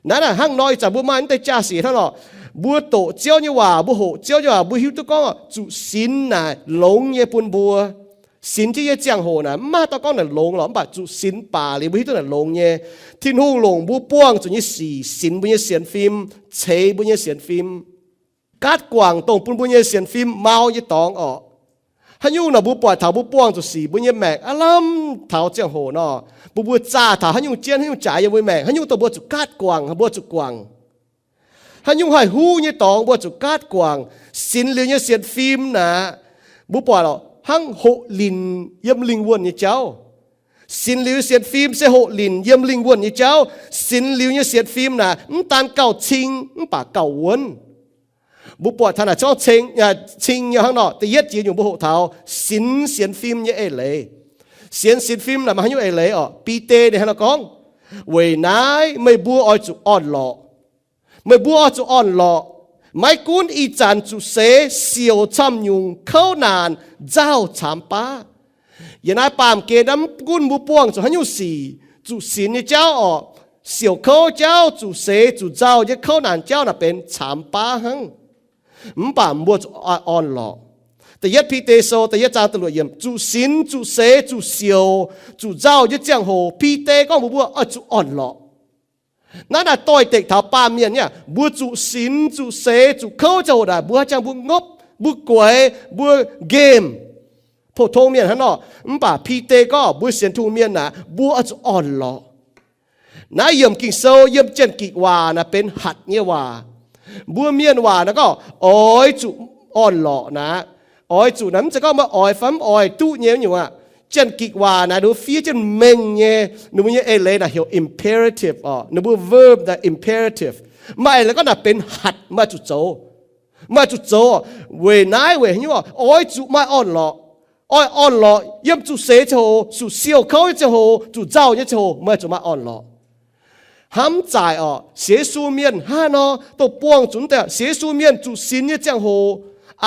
Naaiv naaic hnangv nor ih zanc mbuo maaih naaiv deix jaa-sic hnangv nor, mbuo doqc Ziouv nyei waac, mbuo hoqc Ziouv nyei waac, mbuo hiuv duqv gorngv zuqc sinx naaic longx nyei bun mbuo. Sinx jienv nyei ziangh hoc naaic mv maaih dauh gorngv naaic longx lorqc, mv baac zuqc sinx baac liuz mbuo hiuv duqv naaic longx nyei. Tin-Hungh longc mbuo buangh zuqc nyei sic sinx mbuo nyei sienx fim, ceix mbuo nyei sienx fim. Gaatv guangc dongh bun mbuo nyei sienx fim mau nyei dorngx orqc. Haaix nyungc nor mbuo buatc taux mbuo buangh zuqc sic mbuo nyei maengc aav lamh taux ziangh hoc nor, bun mbuo zaah taux haaix nyungc jienv haaix nyungc jaaix yiem mbuo maengc, haaix nyungc dongh mbuo zuqc gaatv guangc, mbuo zuqc guangc. Haaix nyungc haih huv nyei dorngx mbuo zuqc gaatv guangc. Sinx liuz nyei sienx fim naaic, mbuo buatc lorqc hnangv hoqc linc yiem lingh wuonh nyei jauv. Sinx liuz sienx fim se hoqc linc yiem lingh wuonh nyei jauv. Sinx liuz nyei sienx fim naaic mv daan gauh cing mv baac gauh wuonv. Mbuo buatc taux naaic zorngv cing nyei hnangv nor, da'yietv jiex nyungc mbuo hoqc taux sinx sienx fim nyei eix leiz. Sinx sienx fim naaic maaih haaix nyungc eix leiz orqc? Bide ninh hnangv nor gorngv, weic naaiv meih mbuo oix zuqc orn-lorqc. Meih mbuo oix zuqc orn-lorqc. Maiv gunv ih zanc zuqc seix siouc camv nyungc kouv naanc nzauh caamx baav. Yiem naaiv baamh gen naaiv mv gunv mbuo buangh zuqc haaix nyungc sic, zuqc sinx nyei jauv orqc, siouc kouv jauv, zuqc seix zuqc nzauh nyei kouv naanc jauv naaic benx caamx baav hnangv. Mv baac mbuo zuqc orn-lorqc. Da'yietv Bide Sou da'yietv zaang da'luoqc yiemc, zuqc sinx, zuqc seix, zuqc siouc, zuqc nzauh nyei ziangh hoc, Bide gorngv mbuox mbuo oix zuqc orn-lorqc. Naaiv naaic doix-dekc taux baamh mienh nyei aqv. Mbuo zuqc sinx, zuqc seix, zuqc kouv ziangh hoc naaic, mbuo haih jangx mbuo ngopv, mbuo guaix, mbuo nqemh, pou-tong mienh hnangv nor. Mv baac Bide gorngv mbuo sienx Tin-Hungh mienh naaic, mbuo oix zuqc orn-lorqc. Naaiv yiemc Ging-Sou yiem Janx-Gikc waac naaic benx hatc nyei waac. Mbuo mienh waac naaic gorngv oix zuqc orn-lorqc naaic. Oix zuqc naaic mv zeiz gorngv meih oix fai mv oix duqv nyei nyungc aqv. Janx-Gikc waac naaic ninh mbuo fiev jienv mengh nyei, ninh mbuo nyei eix leiz naaic heuc imperative orqc. Ninh mbuo verb naaic imperative. Maaih eix leiz gorngv naaic benx hatc, meih zuqc zoux. Meih zuqc zoux weic naaiv weic haaix nyungc? Oix zuqc maaih orn-lorqc. Oix orn-lorqc yiem zuqc seix ziangh hoc, zuqc siouc kouv nyei ziangh hoc, zuqc nzauh nyei ziangh hoc, meih zuqc maaih orn-lorqc. Hnamv zaaic orqc, sienx Yesu mienh hnangv nor, dongh buangh zuqc naaiv deix sienx Yesu mienh zuqc sinx nyei ziangh hoc,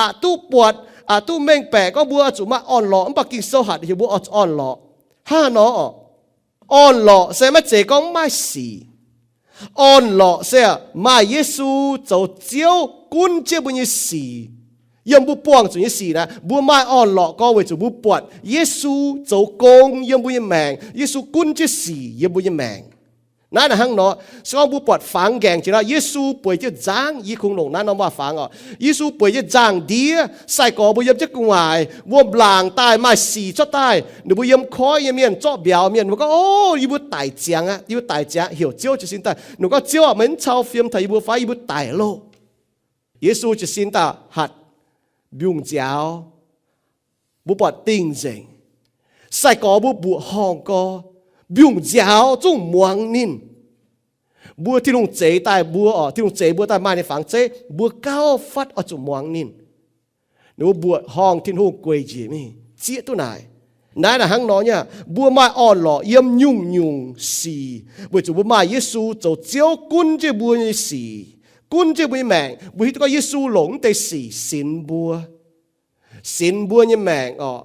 aqc duqv buatc, aqc duqv mengh baeqc gorngv mbuo zuqc maaih orn-lorqc, mv baac Ging-Sou hatc heuc mbuo oix zuqc orn-lorqc. Hnangv nor orqc, orn-lorqc se maiv zeiz gorngv mv maaih sic. Orn-lorqc se maaih Yesu zoux Ziouv gunv jienv mbuo nyei sic. Yiem mbuo buangh zuqc nyei sic naaic, mbuo maaih orn-lorqc gorngv weic zuqc mbuo buatc Yesu zoux gong yiem mbuo nyei maengc, Yesu gunv jienv sic yiem mbuo nyei maengc. Naaiv naaic hnangv nor, se gorngv mbuo buatc fangx nqaengc jiex nor, Yesu bueix jienv nzangv, yie kungx longc naaiv norm waac-fangx orqc. Yesu bueix jienv nzangv-ndiev, sai-gorx mbuo yiem jienv gu'nguaaic, wuom-laangc daaih maaih sic cuotv daaih, ninh mbuo yiem koiv nyei mienh, zorqv mbiauz mienh, mbuo gorngv, O, yie mbuo daic ziangx aqv, yie mbuo daic ziangx aqv, heuc Ziouv jiez sin daaih. Ninh gorngv, Ziouv aac, meih mv cau fiem taux yie mbuo fai? Yie mbuo daic loh. Yesu jiez sin daaih hatc mbiungc nziaaux. Mbuo buatc dingh nzengc. Sai-gorx mbuo mbuoqc horngh gorx, mbiungc nziaaux zungv muangx ninh. Mbuo Tin-Hungh zeix daaih mbuo oc, Tin-Hungh zeix mbuo daaih maaih ninh fangx zeiv, mbuo gauh fatv oix zuqc muangx ninh. Ninh mbuo mbuoqc horngh Tin-Hungh gueic njiec mingh zieqv duqv naaic. Naaiv naaic hnangv nor nyei, mbuo maaih orn-lorqc yiem nyungc-nyungc sic, weic zuqc mbuo maaih Yesu zoux Ziouv gunv jienv mbuo nyei sic, gunv jienv mbuo nyei maengc. Mbuo hiuv duqv gorngv Yesu longc mv deix sic sinx mbuo, sinx mbuo nyei maengc oc.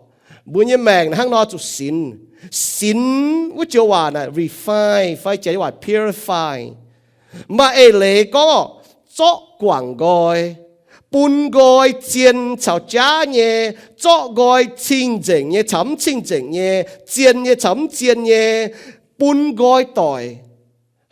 Mbuo nyei maengc naaic hnangv nor zuqc sinx. Sinx wuov joux waac naaic refine fai janx nyei waac purify. Maaih eix leiz gorngv zorqv guangc nqoi, bun nqoi zien caux jaav nyei, zorqv nqoi cing-nzengc nyei caux mv cing-nzengc nyei, zien nyei caux mv zien nyei, bun nqoi doic.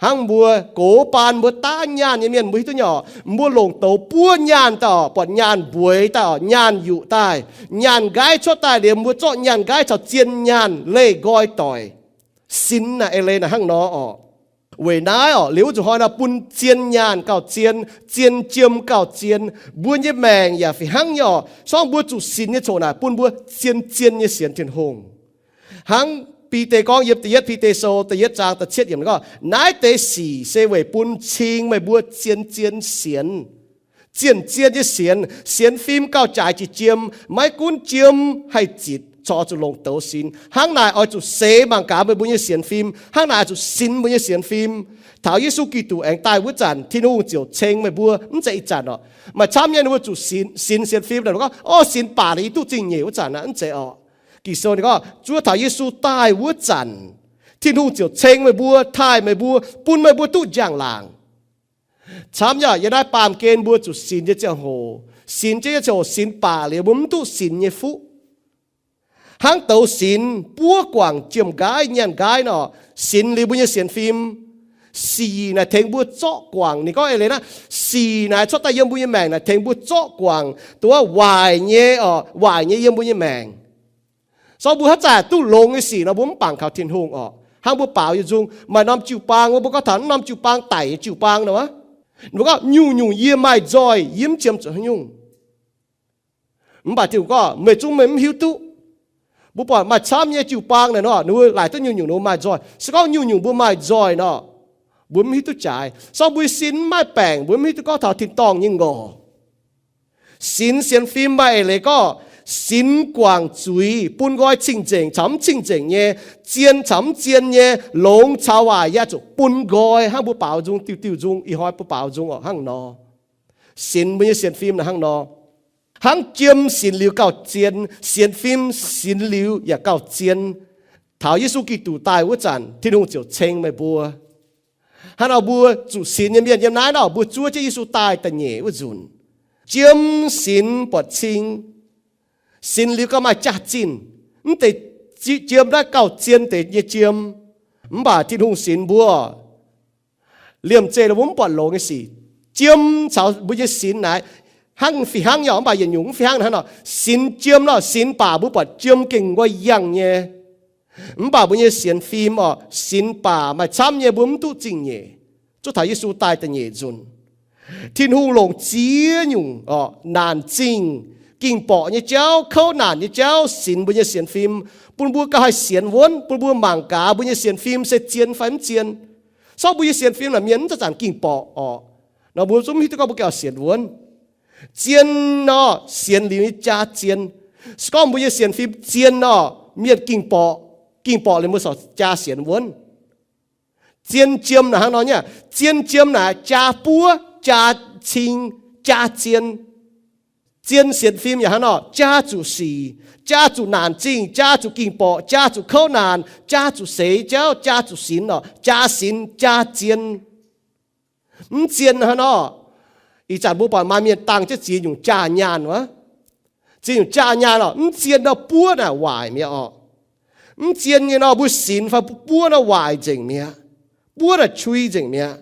Hnangv mbuo gox baan mbuo daav nyaanh nyei mienh mbuo hiuv duqv nyei oc, mbuo longc douz buov nyaanh daaih oc, buatc nyaanh mbueix daaih oc, nyaanh yuqc daaih, nyaanh nqaiv cuotv daaih liuz, mbuo zorqv nyaanh nqaiv caux zien nyaanh leih nqoi doic, sinx naaic eix leiz naaic hnangv nor oc. Weic naaiv oc, liuz wuov zuqc hnoi naaic bun zien nyaanh gauh zien, zien jiem gauh zien. Mbuo nyei maengc yaac fih hnangv nyei oc. Se gorngv mbuo zuqc sinx nyei coc naaic bun mbuo zien-zien nyei sienx Tin-Hungh. Hnangv Bide gorngv yiem da'yietv Bide sou da'yietv zaang da'cietv yiemc gorngv, naaiv deix sic se weic bun cing meih mbuo zien-zien sienx. Zien-zien nyei sienx, sienx fim gauh jaaix jiex jiem, maiv gunv jiem haih zitc, corc zuqc longc douz sinx. Hnangv naaic oix zuqc seix mangc gaax meih mbuo nyei sienx fim. Hnangv naaic oix zuqc sinx mbuo nyei sienx fim. Taux Yesu Giduc aengx daaih wuov zanc, Tin-Hungh ziouc ceng meih mbuo. Mv zeiz ih zanc oc. Maaih camv nyei ninh mbuo zuqc sinx, sinx sienx fim naaic gorngv, orv, sinx baac liuz yie duqv zingh nyeic wuov zanc aqv. Mv zeiz oc. Ging-Sou ninh gorngv zuov taux Yesu daaih wuov zanc, Tin-Hungh ziouc ceng meih mbuo, taaih meih mbuo, bun meih mbuo duqv njang-laangc. Camv nyei, yiem naaiv baamh gen mbuo zuqc sinx nyei ziangh hoc, sinx jienv nyei ziangh hoc sinx baac liuz mbuo mv duqv sinx nyei fuqv. Hnangv douz sinx buov guangc jiem-nqaiv nyaanh nqaiv nor, sinx liuz mbuo nyei sienx fim. Sic naaic tengx mbuo zorqv guangc. Ninh gorngv eix leiz naaiv, sic naaic cuotv daaih yiem mbuo nyei maengc naaic tengx mbuo zorqv guangc, duqv waaic nyei oc, waaic nyei yiem mbuo nyei maengc. Se gorngv mbuo haaix zanc duqv longx nyei sic nor, mbuo mv bangc kaux Tin-Hungh oc. Hnangv mbuo baaux yietc nzung maaih norm jiu-baang, mbuo gorngv taux norm jiubaang daic nyei jiu-baang nor, mbuo gorngv nyungc-nyungc yie maaih nzoih, yie mv jiem zuqc haaix nyungc. Mv baac Tin-Hungh gorngv meih zungv meih mv hiuv duqv. Mbuo buatc maaih camv nyei jiu-baang naaic nor, ninh mbuo laaic duqv nyungc-nyungc ninh mbuo maaih nzoih. Se gorngv nyungc-nyungc mbuo maaih nzoih nor, mbuo mv hiuv duqv jaaix. Se gorngv mbuo nyei sin mv maaih baengc, mbuo mv hiuv duqv gorngv taux tin-dorngh nyei ngorc. Sinx sienx fim maaih eix leiz gorngv sinx guangc zuiz, bun nqoi cing-nzengc caux mv cing-nzengc nyei, zien caux mv zien nyei, longx caux waaic, yaac zuqc bun nqoi. Hnangv mbuo baaux nzung, diuh diuh nzung, ih hnoi mbuo baaux nzung oc, hnangv nor. Sinx mbuo nyei sienx fim naaic hnangv nor. Hnangv jiem sinx liuz gauh zien, sienx fim sinx liuz yaac gauh zien. Taux Yesu Giduc daaih wuov zanc, Tin-Hungh ziouc ceng meih mbuo. Hnangv nor mbuo zuqc sinx nyei mienh yiem naaiv nor, mbuo zuov jienv Yesu daaih da'nyeic wuov nzunc, jiem sinx buatc cing, sinx liuz gauh maaih jaax-zinh. Mv deix jiem naaiv gauh zien deix nyei jiem. Mv baac Tin-Hungh sinx mbuo liemh zeih mbuo mv buatc longx nyei sic. Jiem caux mbuo nyei sinx naaic hnangv fih hnangv nyei, mv baac yietc nyungc mv fih hnangv hnangv nor. Sinx jiem nor, sinx baac mbuo buatc jiem gengh nqoi yangh nyei. Mv baac mbuo nyei sienx fim oc, sinx baac maaih camv nyei mbuo mv duqv zingh nyeic. Zuov taux Yesu daaih da'nyeic nzunc, Tin-Hungh longc ziex nyungc oc, naanc zingh, ging-borqc nyei jauv, kouv naanc nyei jauv sinx mbuo nyei sienx fim, bun mbuo gauh haih sienx wuonv, bun mbuo mangc gaax mbuo nyei sienx fim se zien fai mv zien. Se gorngv mbuo nyei sienx fim naaic mienh mv zanc-zanc ging-borqc oc, nor mbuo zungv mv hiuv duqv gorngv mbuo gauh sienx wuonv. Zien nor, sienx liuz nyei jaa zien. Se gorngv mbuo nyei sienx fim zien nor, mienh ging-borqc, ging-borqc liuz mbuo corc jaa sienx wuonv. Zien jiem naaic hnangv nor nyei, zien jiem naaic jaa buov, jaa cing, jaa zien. Zien sienx fim yaac hnangv nor, jaa zuqc sic, jaa zuqc naanc zingh, jaa zuqc ging-borqc, jaa zuqc kouv naanc, jaa zuqc seix jauv, jaa zuqc sinx oc, jaa sinx, jaa zien. Mv zien hnangv nor, ih zanc mbuo buatc maaih mienh dangh jienv ziex nyungc jaa nyaanh wuov. Ziex nyungc jaa nyaanh oc, mv zien nor buov naaic waaic mi'aqv oc. Mv zien nyei nor mbuo sinx fai buov nor waaic nzengc mi'aqv. Buov naaic cui nzengc mi'aqv.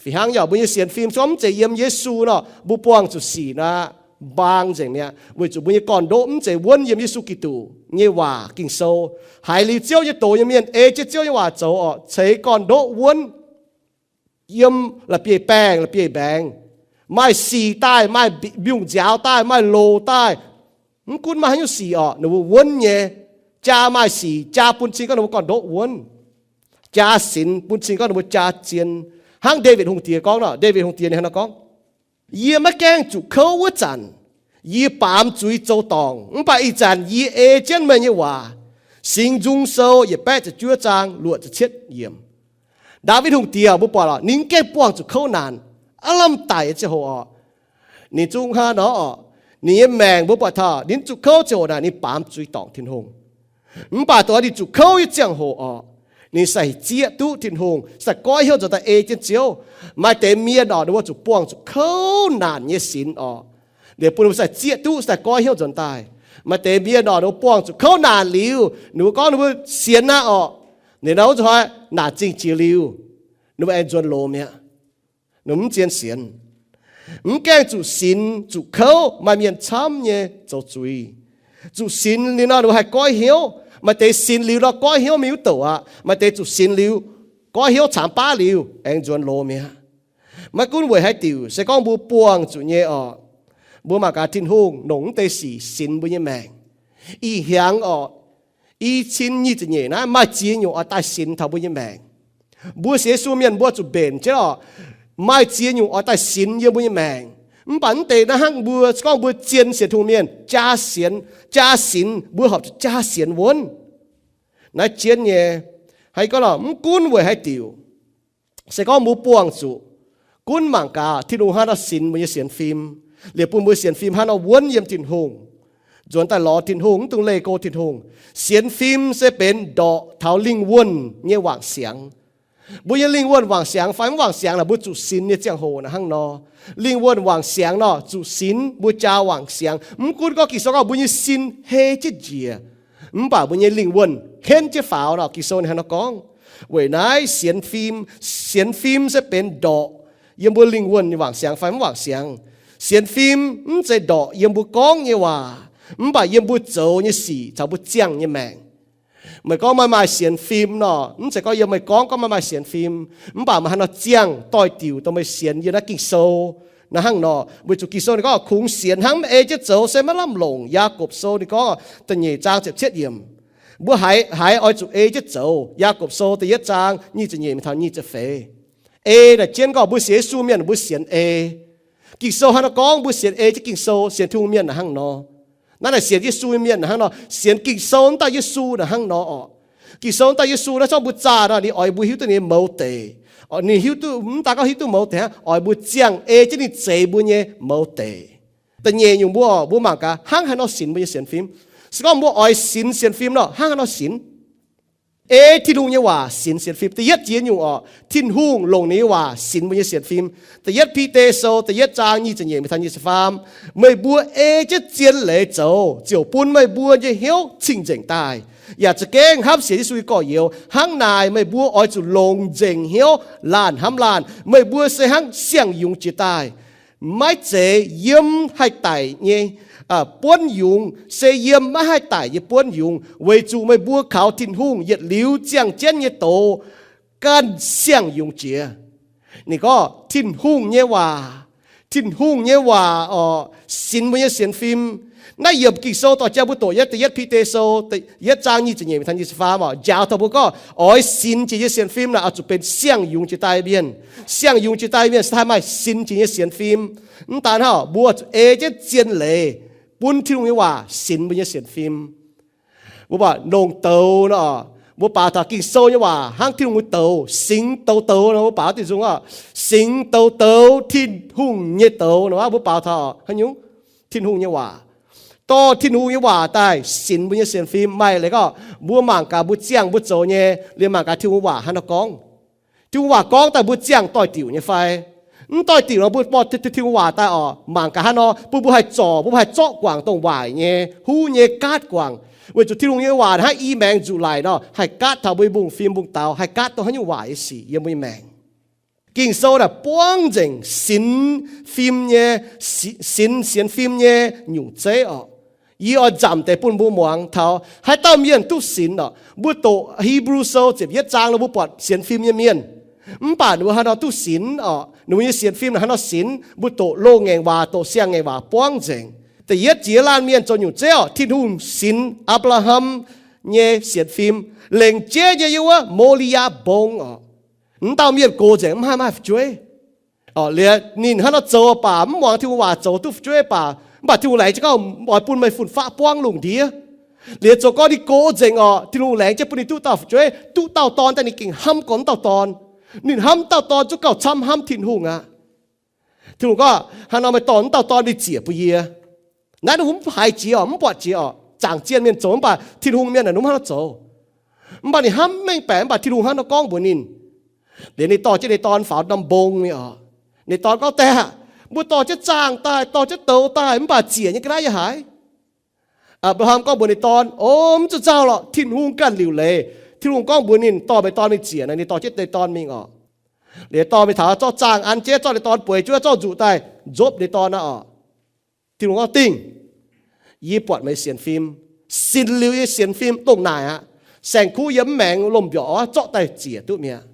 Fih hnangv yaac mbuo nyei sienx fim se gorngv mv zeiz yiem Yesu nor, mbuo buangh zuqc sic nor, mbaang nzengc mi'aqv, weic zuqc mbuo nyei gorn-ndoqv mv zeiz wuonv yiem Yesu Giduc nyei waac Ging-Sou. Haiz liuz Ziouv nyei doz nyei mienh ei jienv Ziouv nyei waac zoux oc, ceix gorn-ndoqv wuonv yiem la'bieiv-baengh la'bieiv-mbaengx, maaih sic daaih, maaih mbiungc nziaaux daaih, maaih loz daaih. Mv gunv maaih haaix nyungc sic oc, ninh mbuo wuonv nyei. Jaa maaih sic, jaa bun cing gorngv ninh mbuo gorn-ndoqv wuonv. jaa sinx, bun cing gorngv ninh mbuo jaa zien. Hnangv Ndaawitv Hungh Diex gorngv nor, Ndaawitv Hungh Diex ninh hnangv nor gorngv, Yie maiv gaengh zuqc kouv wuov zanc, yie baamz zuiz zoux dorngc. Mv baac ih zanc yie ei jienv meih nyei waac. Singx Nzung Sou yietc baeqv ziepc juov zaang luoqc ziepc cietv yiemc. Ndaawitv Hungh Diex mbuo buatc lorqc, ninh mv gaengh buangh zuqc kouv naanc, aav lamh daic ziangh hoc orqc. Ninh zungv hnangv nor orqc, ninh nyei maengc mbuo buatc taux ninh zuqc kouv ziangh hoc naaic ninh baamz zuiz dorngc Tin-Hungh. Mv baac dongh ninh zuqc kouv nyei ziangh hoc orqc, ninh sai zieqv duqv Tin-Hungh, sai goiv hnyouv nzuonx daaih ei jienv Ziouv. Maaih deix mienh orqc, ninh mbuo zuqc buangh zuqc kouv naanc nyei sinx orqc, liuz bun ninh mbuo sai zieqv duqv, sai goiv hnyouv nzuonx daaih. Maaih deix mienh orqc, ninh mbuo buangh zuqc kouv naanc liuz, ninh mbuo gorngv ninh mbuo sienx aqv orqc, ninh nor wuov zuqc hnoi naanc zingh jiex liuz, ninh mbuo aengx nzuonx loz mi'aqv. Ninh mbuo mv zien sienx. Mv gaengh zuqc sinx zuqc kouv, maaih mienh camv nyei zoux zuiz. Zuqc sinx liuz nor ninh mbuo haih goiv hnyouv. Maaih deix sinx liuz nor goiv hnyouv mingh wuov douc aqv. Maaih deix zuqc sinx liuz, goiv hnyouv caamx baav liuz aengx nzuonx loz mi'aqv. Maiv gunv weic haaix diuc, se gorngv mbuo buangh zuqc nyei orqc, mbuo mangc gaax Tin-Hungh longc mv deix sic sinx mbuo nyei maengc. Ih hnyangx orqc, i cin nyic ziepc nyeic naaiv maaih ziex nyungc oix daaih sinx taux mbuo nyei maengc. Mbuo sienx Yesu mienh mbuo zuqc mbenc jienv orqc, maaih ziex nyungc oix daaih sinx yiem mbuo nyei maengc. Mv baac mv deix naaiv hnangv mbuo, se gorngv mbuo zien sienx Tin-Hungh mienh jaa sienx, jaa sinx, mbuo horpc zuqc jaa sienx wuonv. Naaiv jienv nyei. Haaix gorngv lorqc, mv gunv weic haaix diuc, se gorngv mbuo buangh zuqc, gunv mangc gaax Tin-Hungh hnangv nor sinx mbuo nyei sienx fim, liuz bun mbuo sienx fim hnangv nor wuonv yiem Tin-Hungh, nzuonx daaih lorz Tin-Hungh, mv dungx leih go Tin-Hungh. Sienx fim se benx ndorqc taux lingh wuonh nyei wangc siangx. Mbuo nyei lingh wuonh wangc siangx fai mv wangc siangx naaic, mbuo zuqc sinx nyei ziangh hoc naaic hnangv nor. Lingh wuonh wangc siangx nor, zuqc sinx mbuo jaa wangc siangx. Mv gunv gorngv Ging-Sou gorngv mbuo nyei sin hei jienv njiec, mv baac mbuo nyei lingh wuonh henv jienv faaux nor, Ging-Sou ninh hnangv nor gorngv. Weic naaiv sienx fim, sienx fim se benx ndorqc yiem mbuo lingh wuonh nyei wangc siangx fai mv wangc siangx. Sienx fim mv zeiz ndorqc yiem mbuo gorngv nyei waac, mv baac yiem mbuo zoux nyei sic caux mbuo ziangh nyei maengc. Meih gorngv meih maaih sienx fim nor, mv zeiz gorngv yiem meih gorngv gorngv meih maaih sienx fim, mv baac meih hnangv nor ziangh doix-diuc dongh meih sienx yiem naaiv Ging-Sou naaiv hnangv nor. Weic zuqc Ging-Sou ninh gorngv, kungx sienx hnangv mv ei jienv zoux se maiv lamh longc. Yaagorpc Sou ninh gorngv da'nyeic zaang ziepc cietv yiemc, mbuo haiz, haiz oix zuqc ei jienv zoux. Yaagorpc Sou da'yietv zaang nyic ziepc nyeic mingh taux nyic ziepc feix. Ei naaic jienv gorngv mbuo sienx Yesu mienh mbuo sienx ei. Ging-Sou hnangv nor gorngv mbuo sienx ei jienv Ging-Sou, sienx Tin-Hungh mienh naaic hnangv nor. Naaiv naaic sienx Yesu mienh naaic hnangv nor, sienx Ging-Sou mv dauh Yesu naaic hnangv nor orqc. Ging-Sou mv dauh Yesu naaiv zorqv mbuo zaah nor, ninh oix mbuo hiuv duqv ninh nyei mouz deic. Ninh hiuv duqv, mv daaih gorngv hiuv duqv mouz deic hnangv, oix mbuo ziangh ei jienv ninh zeix mbuo nyei mouz deic. Da'nyeic nyungc mbuo orqc, mbuo mangc gaax hnangv haaix nor sinx mbuo nyei sienx fim. Se gorngv mbuo oix sinx sienx fim nor, hnangv haaix nor sinx? Ei Tin-Hungh nyei waac sinx sienx fim. Da'yietv jiex nyungc orqc, Tin-Hungh longc ninh nyei waac sinx mbuo nyei sienx fim. Da'yietv Bide Sou da'yietv zaang nyic ziepc nyeic mingh taux nyic ziepc faam. Meih mbuo ei jienv zien leiz zoux, ziouc bun meih mbuo nyei hnyouv cing-nzengc daaih, yaac za'gengh hnamv sienx Yesu nyei gorx-youz. Hnangv naaic meih mbuo oix zuqc longc nzengc hnyouv laanh hnamv laanh. Meih mbuo se hnangv siang-yungz jiex daaih, maiv zeiz yiem haih daic nyei buonv yungz, se yiem maiv haih daic nyei buonv yungz, weic zuqc meih mbuo kaux Tin-Hungh yietc liuz ziangh jienv nyei doz ganh siang-yungz jiex. Ninh gorngv Tin-Hungh nyei waac, Tin-Hungh nyei waac orqc, sinx mbuo nyei sienx fim. Naaiv yiemc Ging-Sou dorh jaa mbuo doqc yietv da'yietv Bide Sou yietv zaang nyic ziepc nyeic mingh taux nyic ziepc faam orqc, njaaux taux mbuo gorngv oix sinx jiex nyei sienx fim naaic oix zuqc benx siang-yungz jiex daaih mienh. Siang-yungz jiex daaih mienh se haih maaih sinx jiex nyei sienx fim. Mv daan hnangv, mbuo zuqc ei jienv zien leiz bun Tin-Hungh nyei waac sinx mbuo nyei sienx fim. Mbuo baac longc douz nor, mbuo baaux taux Ging-Sou nyei waac hnangv Tin-Hungh nyei douz, singx douz douz nor, mbuo baaux diuh nzung orqc, singx douz douz Tin-Hungh nyei douz nor, mbuo baaux taux haaix nyungc? Tin-Hungh nyei waac. Dorh Tin-Hungh nyei waac daaih sinx mbuo nyei sienx fim. Maaih leiz gorngv mbuo mangc gaax mbuo ziangh mbuo zoux nyei liemh, mangc gaax Tin-Hungh waac hnangv nor gorngv. Tin-Hungh waac gorngv daaih mbuo ziangh doix-diuc nyei fai? Mv doix-diuc nor, mbuo mbuo Tin-Hungh waac daaih orqc, mangc gaax hnangv nor, bun mbuo haih zorc, bun mbuo haih zorqv guangc dongh waaic nyei, huv nyei gaatv guangc. Weic zuqc Tin-Hungh nyei waac hnangv i maengx nzuqc laic nor, haih gaatv taux mbuo nyei mbungv-fim mbungv-daux, haih gaatv dongh haaix nyungc waaic nyei sic yiem mbuo nyei maengc. Ging-Sou naaic buangv nzengc sinx fim nyei, sinx sienx fim nyei nyungc zeiv orqc. Yie oix nzamc deix bun mbuo muangx taux haaix dauh mienh duqv sinx orqc. Mbuo doqc Hipv^lu Sou ziepc yietv zaang nor, mbuo buatc sienx fim nyei mienh. Mv baac ninh mbuo haaix nor duqv sinx orqc? Ninh mbuo nyei sienx fim naaic haaix nor sinx? Mbuo doqc loz-ngaengc waac, doqc siang-ngaengc waac buangv nzengc. Da'yietv jiex laanh mienh zoux nyungc zeiv orqc, Tin-Hungh sinx Apc^laa^ham nyei sienx fim, lengc jeiv nyei yiem wuov Mo^li^yaa Mbong oc. Wuov dauh mienh gox nzengc, mv haih maaih fu'jueiv. Liuz ninh hnangv nor zoux baac mv muangx Tin-Hungh waac zoux duqv fu'jueiv baac, mv baac Tin-Hungh laengz jienv gorngv oix bun meih fun-faqv buangv lungh ndiev. Liuz zoux gorngv ninh gox nzengc oc, Tin-Hungh laengz jienv bun ninh duqv dauh fu'jueiv, duqv dauh dorn daaih ninh gengh hnamv gorngv wuov dauh dorn. Ninh hnamv dauh dorn zungv gauh camv hnamv Tin-Hungh aqv. Tin-Hungh gorngv, hnangv nor meih dorh wuov dauh dorn mingh ziec bun yie. Naaiv ninh mv haiz jiex oc, mv buatc jiex oc, zaangc zien mienh zoux mv baac Tin-Hungh mienh naaic ninh mv hnangv nor zoux. Mv baac ninh hnamv mengh baeqc mv baac Tin-Hungh hnangv nor gorngv mbuox ninh. Liuz ninh dorh jienv ninh dorn faaux norm mbong mingh oc. Ninh dorn gorngv, Daah, mbuo dorh jienv zaangh daaih, dorh jienv douz daaih, mv baac ziec nyei ga'naaiv yaac haiz. Apc^laa^ham gorngv mbuox ninh dorn, O, mv zuqc nzauh lorqc, Tin-Hungh ganh liuc leiz. Tin-Hungh gorngv mbuox ninh dorh meih dorn mingh ziec naaic, ninh dorh jienv ninh dorn mingh oc. Liuz dorh mingh taux zorqv zaangh an jienv, zorqv ninh dorn bueix jienv zorqv nzuqc daaih nzopv ninh dorn aqv oc. Tin-Hungh gorngv, Dingh, yie buatc meih sienx fim. Sin liuz yie sienx fim dongh naaic aqv. Saeng-kuv yiem mv maengx lomh mbiorqc oc, zorqv daaih ziec duqv mi'aqv.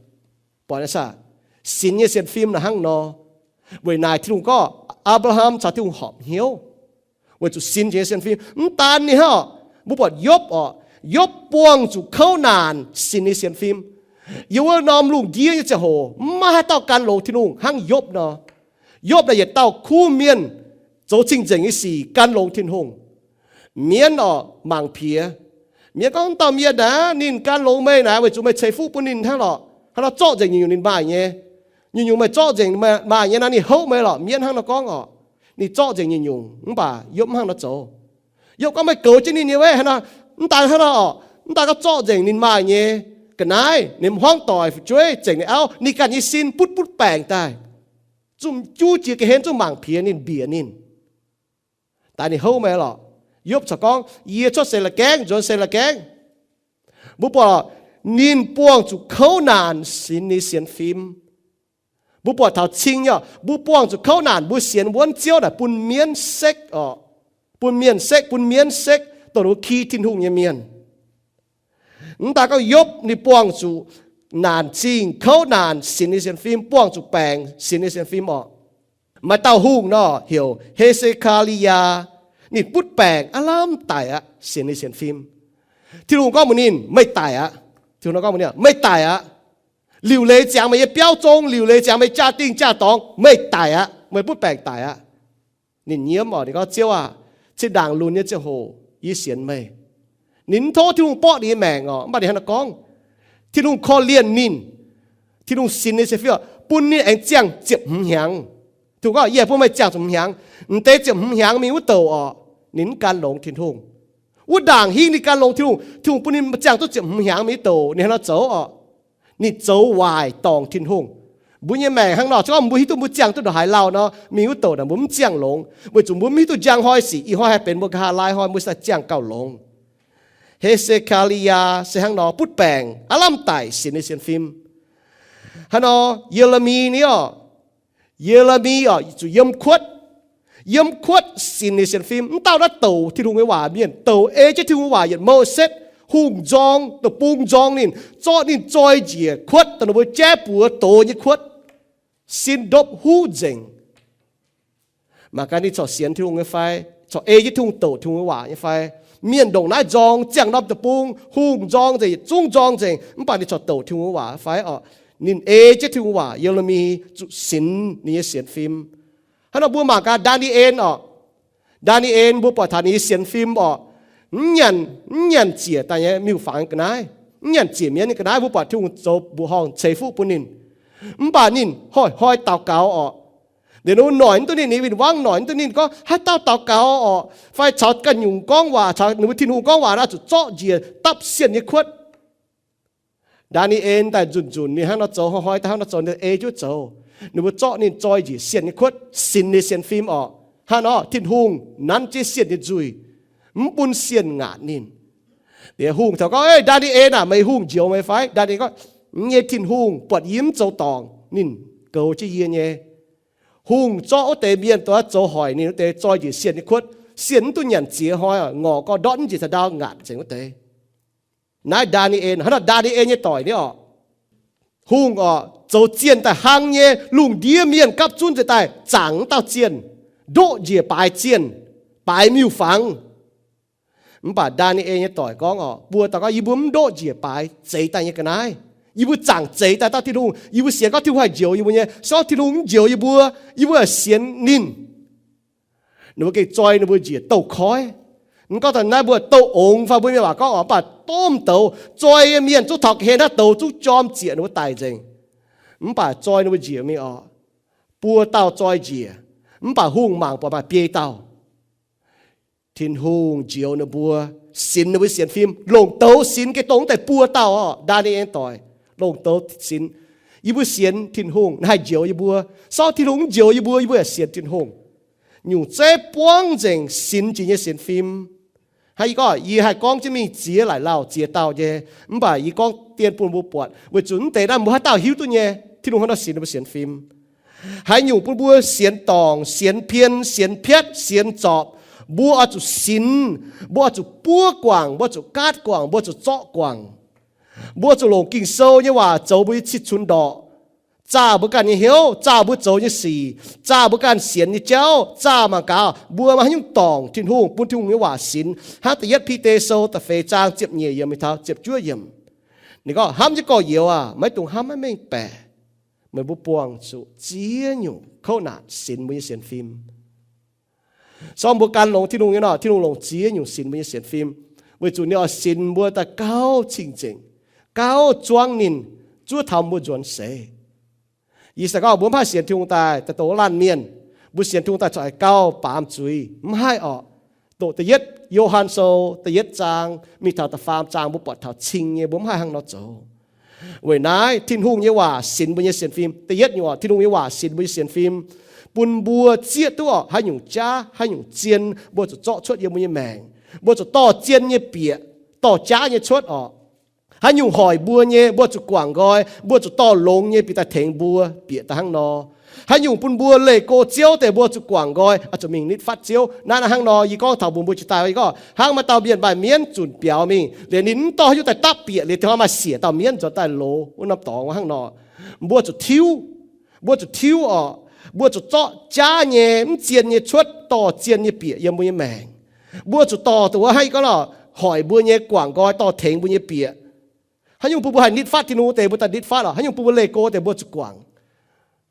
Buatc aqv, sinx nyei sienx fim naaic hnangv nor. Weic naaic Tin-Hungh gorngv Apc^laa^ham caux Tin-Hungh horpc hnyouv weic zuqc sin nyei sienx fim. Mv daan ninh hnangv oc, mbuo buatc Yopv oc. Yopv buangh zuqc kouv naanc sinx ninh sienx fim. Yiem wuov norm lungh ndiev nyei ziangh hoc maiv maaih haaix dauh gan longx Tin-Hungh hnangv Yopv nor. Yopv naaic yietc dauh kuv mienh, zoux cing-nzengc nyei sic, gan longx Tin-Hungh. Mienv oc, mangc piex. Mienv gorngv, Dauh mienh aac, ninh gan longx meih naaic weic zuqc meih ceix fuqv bun ninh hnangv lorqc. Hnangv nor zorqv nzengc nyungc-nyungc ninh maaih nyei. Nyungc-nyungc meih zorqv nzengc maaih nyei nor ninh hopv meih lorqc. Mienv hnangv nor gorngv oc. Ninh zorqv nzengc nyungc-nyungc mv baac Yopv mv hnangv nor zoux. Yopv gorngv, Meih goux jienv ninh nyei wuov, hnangv nor, mv daan hnangv nor oc, mv daan gorngv zorqv nzengc ninh maaih nyei ga'naaiv, ninh hmuangv doic, fu'jueiv, zengc ninh auv, ninh ganh nyei sin butv butv baengc daaih, zungv juv jiex ga'hlen, zungv mangc piex ninh, mbiec ninh. Daaih ninh hopv meih lorqc. Yopv corc gorngv, Yie cuotv seix la'gaengv, nzuonx seix la'gaengv. Mbuo buatc ninh buangh zuqc kouv naanc sinx ninh sienx fim. Mbuo buatc taux cing nyei, mbuo buangh zuqc kouv naanc, mbuo sienx wuonv Ziouv naaic bun mienv sekv oc, bun mienh sekv, bun mienv sekv, dongh wuov ki Tin-Hungh nyei mienh. Mv daan gorngv Yopv ninh buangh zuqc naanc zingh, kouv naanc sinx ninh sienx fim, buangh zuqc baengc sinx ninh sienx fim orqc. Maaih dauh hungh nor heuc He^se^kaa^li^yaa. Ninh butv baengc aav lamh daic aqv, sinx ninh sienx fim. Tin-Hungh gorngv mbuox ninh, Meih daic aqv. Tin-Hungh gorngv mbuox ninh, Meih daic aqv. Liuc leiz ziangx meih nyei biauv zong, liuc leiz ziangx meih nyei jaa-dingh jaa-dorngx, meih daic aqv. Meih butv baengc daic aqv. Ninh nyiemv oc, ninh gorngv, Ziouv aah! Zinh ndaangc lunx nyei ziangh hoc yie sienx meih. Ninh mv tov Tin-Hungh borqv ninh nyei maengc oc, mv baac ninh hnangv naaiv gorngv, Tin-Hungh korv-lienh ninh. Tin-Hungh sinx ninh sienx fim, bun ninh aengx ziangh ziepc hmz hnyangx. Tin-Hungh gorngv, Yie bun meih ziangh ziepc hmz hnyangx. M'deix ziepc hmz hnyangx mingh wuov douc oc, ninh mv gan longx Tin-Hungh. Wuov ndaangc hingv ninh gan longx Tin-Hungh, Tin-Hungh bun ninh ziangh duqv ziepc hmz hnyangx mingh wuov douc, ninh hnangv nor zoux oc. Ninh zoux waaic dorngc Tin-Hungh. Mbuo nyei maengc hnangv nor, se gorngv mbuo hiuv duqv mbuo ziangh duqv ndongc haaix lauh nor, mingh wuov douc naaic mbuo mv ziangh longx, weic zuqc mbuo mv hiuv duqv njang hnoi sic, ih hnoi haih benx mbuo nqa'haav laai hnoi mbuo sai ziangh gauh longx. He^se^kaa^li^yaa se hnangv nor butv baengc aav lamh daic sinx ninh sienx fim. Hnangv nor Ye^le^mi ni oc, Ye^le^mi oc, zuqc yiem kuotv, yiem kuotv sinx ninh sienx fim. Mv dauh naaiv douc Tin-Hungh nyei waac mienh, douc ei jienv Tin-Hungh waac yietc mouh setv, hungh nzorng, deic-bung nzorng ninh, zorqv ninh zoi njiec kuotv, dongh ninh mbuo jaiv buoz doz nyei kuotv, sin ndopv huv nzengc. Mangc gaax ninh corc sienx Tin-Hungh nyei fai, corc ei jienv Tin-Hungh douc Tin-Hungh nyei waac nyei fai. Mienh ndongc naaiv nzorng ziangh norm deic-bung, hungh nzorng nzengc, yietc zungv nzorng nzengc, mv baac ninh corc douc Tin-Hungh nyei waac fai oc. Ninh ei jienv Tin-Hungh waac, Ye^le^mi zuqc sinx ninh nyei sienx fim. Hnangv nor mbuo mangc gaax Ndaa^ni^en oc. Ndaa^ni^en mbuo buatc taux ninh nyei sienx fim oc. Mv nyanc, mv nyanc ziec daaih nyei miuc-fangx ga'naaiv, mv nyanc ziec mienv nyei ga'naaiv, mbuo buatc Tin-Hungh zoux mbuoqc horngh ceix fuqv bun ninh. Mv baac ninh hnoi-hnoi daux gaux oc. Liuz ninh mbuo noic mv duqv ninh, ninh win-wangv noic mv duqv ninh, gorngv, Haaix dauh daux gaux oc, fai caux ganh nyungc gorngv waac, caux ninh mbuo Tin-Hungh gorngv waac nor, zuqc zorqv njiec dapv sienh nyei kuotv. Ndaa^ni^en daaih nzunc nzunc ninh hnangv nor zoux, hnoi-hnoi daaih hnangv nor zoux, ninh ei jienv zoux. Ninh mbuo zorqv ninh zoi njiec sienh nyei kuotv, sinx ninh sienx fim orqc. Hnangv nor Tin-Hungh nanv jienv sienh nyei nzuih, mv bun sienh ngaatc ninh. Liuz hungh taux gorngv, Ei, Ndaa^ni^en aah, meih hungh njoux meih fai? Ndaa^ni^en gorngv, Yie nyei Tin-Hungh buatc yie mv zoux dorngc, ninh goux jienv yie nyei. Hungh zorqv wuov deix mienh, dongh zoux hoic ninh wuov deix, zoi njiec sienh nyei kuotv. Sienh mv duqv nyanc ziex hnoi, ngorc gorx ndortv njiec taux ndau ngaatc nzengc wuov deix. Naaiv Ndaa^ni^en, hnangv naaiv Ndaa^ni^en nyei doic ni orqc. Hungh orqc, zoux zienh daaih hlang nyei, lungh ndiev mienh gapv zunv nzengc daaih zaangc wuov dauh zienh, ndoqv njiec baaix zienh, baaix miuc-fangx. Mv baac Ndaa^ni^en nyei doic gorngv oc, buo dauh gorngv, yie mbuo mv ndoqv njiec baaix zeix daaih nyei ga'naaiv. Yie mbuo zaangc zeix daaih dauh Tin-Hungh. Yie mbuo sienx gorngv Tin-Hungh haih njoux yie mbuo nyei. Se gorngv Tin-Hungh mv njoux yie mbuo, yie mbuo yaac sienx ninh. Ninh mbuo gengh zoi ninh mbuo njiec douh koiv. Mv gorngv daaih naaiv mbuo douh ongx fai mbuo mienh waac gorngv oc, mv baac domh douz zoi nyei mienh zungv taux ga'hlen hnangv douz zungv jorm zieqc ninh mbuo daic nzengc. Mv baac zoi ninh mbuo njiec mingh oc, buo dauh zoi njiec, mv baac hungh mangc buatc maaih biei dauh. Tin-Hungh njoux ninh mbuo, sinx ninh mbuo sienx fim, longc douz sinx gengh dongh deix buo dauh oc, Ndaa^ni^en doic, longc douz sinx. Yie mbuo sienx Tin-Hungh, ninh haih njoux yie mbuo. Se gorngv Tin-Hungh mv njoux yie mbuo, yie mbuo yaac sienx Tin-Hungh. Nyungc zeiv buangv nzengc sinx jiex nyei sienx fim. Hnangv yie gorngv, yie haih gorngv jienv mingh ziex laaic lauh ziex dauh nyei, mv baac yie gorngv dien bun mbuo buatc, weic zuqc mv deix naaiv mbuo haaix dauh hiuv duqv nyei, Tin-Hungh haaix nor sinx ninh mbuo sienx fim. Haaix nyungc bun mbuo sienx dorngc, sienx pien, sienx piatv, sienx zorpc, mbuo oix zuqc sinx, mbuo oix zuqc buov guangc, mbuo oix zuqc gaatv guangc, mbuo oix zuqc zorqv guangc. Mbuo zuqc longc Ging-Sou nyei waac zoux mbuo nyei cih cunx ndorqc, zaah mbuo ganh nyei hnyouv, zaah mbuo zoux nyei sic, zaah mbuo ganh sienx nyei jauv, zaah mangc gaax mbuo maaih haaix nyungc dorngc Tin-Hungh, bun Tin-Hungh nyei waac sinx. Hnangv da'yietv Bide Sou da'feix zaang ziepc nyeic yiemc mingh taux ziepc juov yiemc, ninh gorngv, hnamv jienv gorx-youz aac, maiv dungx hnamv maiv mengh baeqc. Meih mbuo buangh zuqc ziex nyungc kouv naanc sinx mbuo nyei sienx fim. Se gorngv mbuo gan longx Tin-Hungh nyei nor, Tin-Hungh longc ziex nyungc sinx mbuo nyei sienx fim, weic zuqc ninh oix sinx mbuo daaih gauh cing-nzengc, gauh zuangv ninh, zuov taux mbuo nzuonx seix. Yie se gorngv mbuo mv haih sienx Tin-Hungh daaih, daaih dongh wuov laanh mienh, mbuo sienx Tin-Hungh daaih corc haiz gauh baamz zuiz, mv haih orqc. Dongh da'yietv Yo^han Sou da'yietv zaang mingh taux da'faam zaang mbuo buatc taux cing nyei, mbuo mv haih hnangv nor zoux. Weic naaiv Tin-Hungh nyei waac sinx mbuo nyei sienx fim. Da'yietv nyungc orqc, Tin-Hungh nyei waac sinx mbuo nyei sienx fim, bun mbuo zieqv duqv orqc haaix nyungc jaav, haaix nyungc zien mbuo zuqc zorqv cuotv yiem mbuo nyei maengc. Mbuo zuqc dorh zien nyei bieqc, dorh jaav nyei cuotv orqc. Haaix nyungc hoic mbuo nyei, mbuo zuqc guangc nqoi, mbuo zuqc dorh longx nyei bieqc daaih tengx mbuo, bieqc daaih hnangv nor. Haaix nyungc bun mbuo leih go Ziouv deix, mbuo zuqc guangc nqoi, oix zuqc mingh nitv fatv Ziouv. Naaiv hnangv nor yie gorngv taux mbuox mbuo jiex daaih, yie gorngv hnangv maaih dauh mienh maaih mienv zunc biaux mingh, liuz ninh mv dorh haaix nyungc daaih dapv bieqc, liuz tengx maaih siec dauh mienv nzuonx daaih loz wuov norm dorngx wuov hnangv nor. Mbuo zuqc tiuv, mbuo zuqc tiuv orqc. Mbuo zuqc zorqv jaav nyei, mv zien nyei cuotv, dorh zien nyei bieqc yiem mbuo nyei maengc. Mbuo zuqc dorh dongh wuov hnangv yie gorngv lorqc, hoic mbuo nyei guangc nqoi, dorh tengx mbuo nyei bieqc. Haaix nyungc bun mbuo haih nitv fatv Tin-Hungh deix, mbuo daaih nitv fatv orqc. Haaix nyungc bun mbuo leih go deix, mbuo zuqc guangc.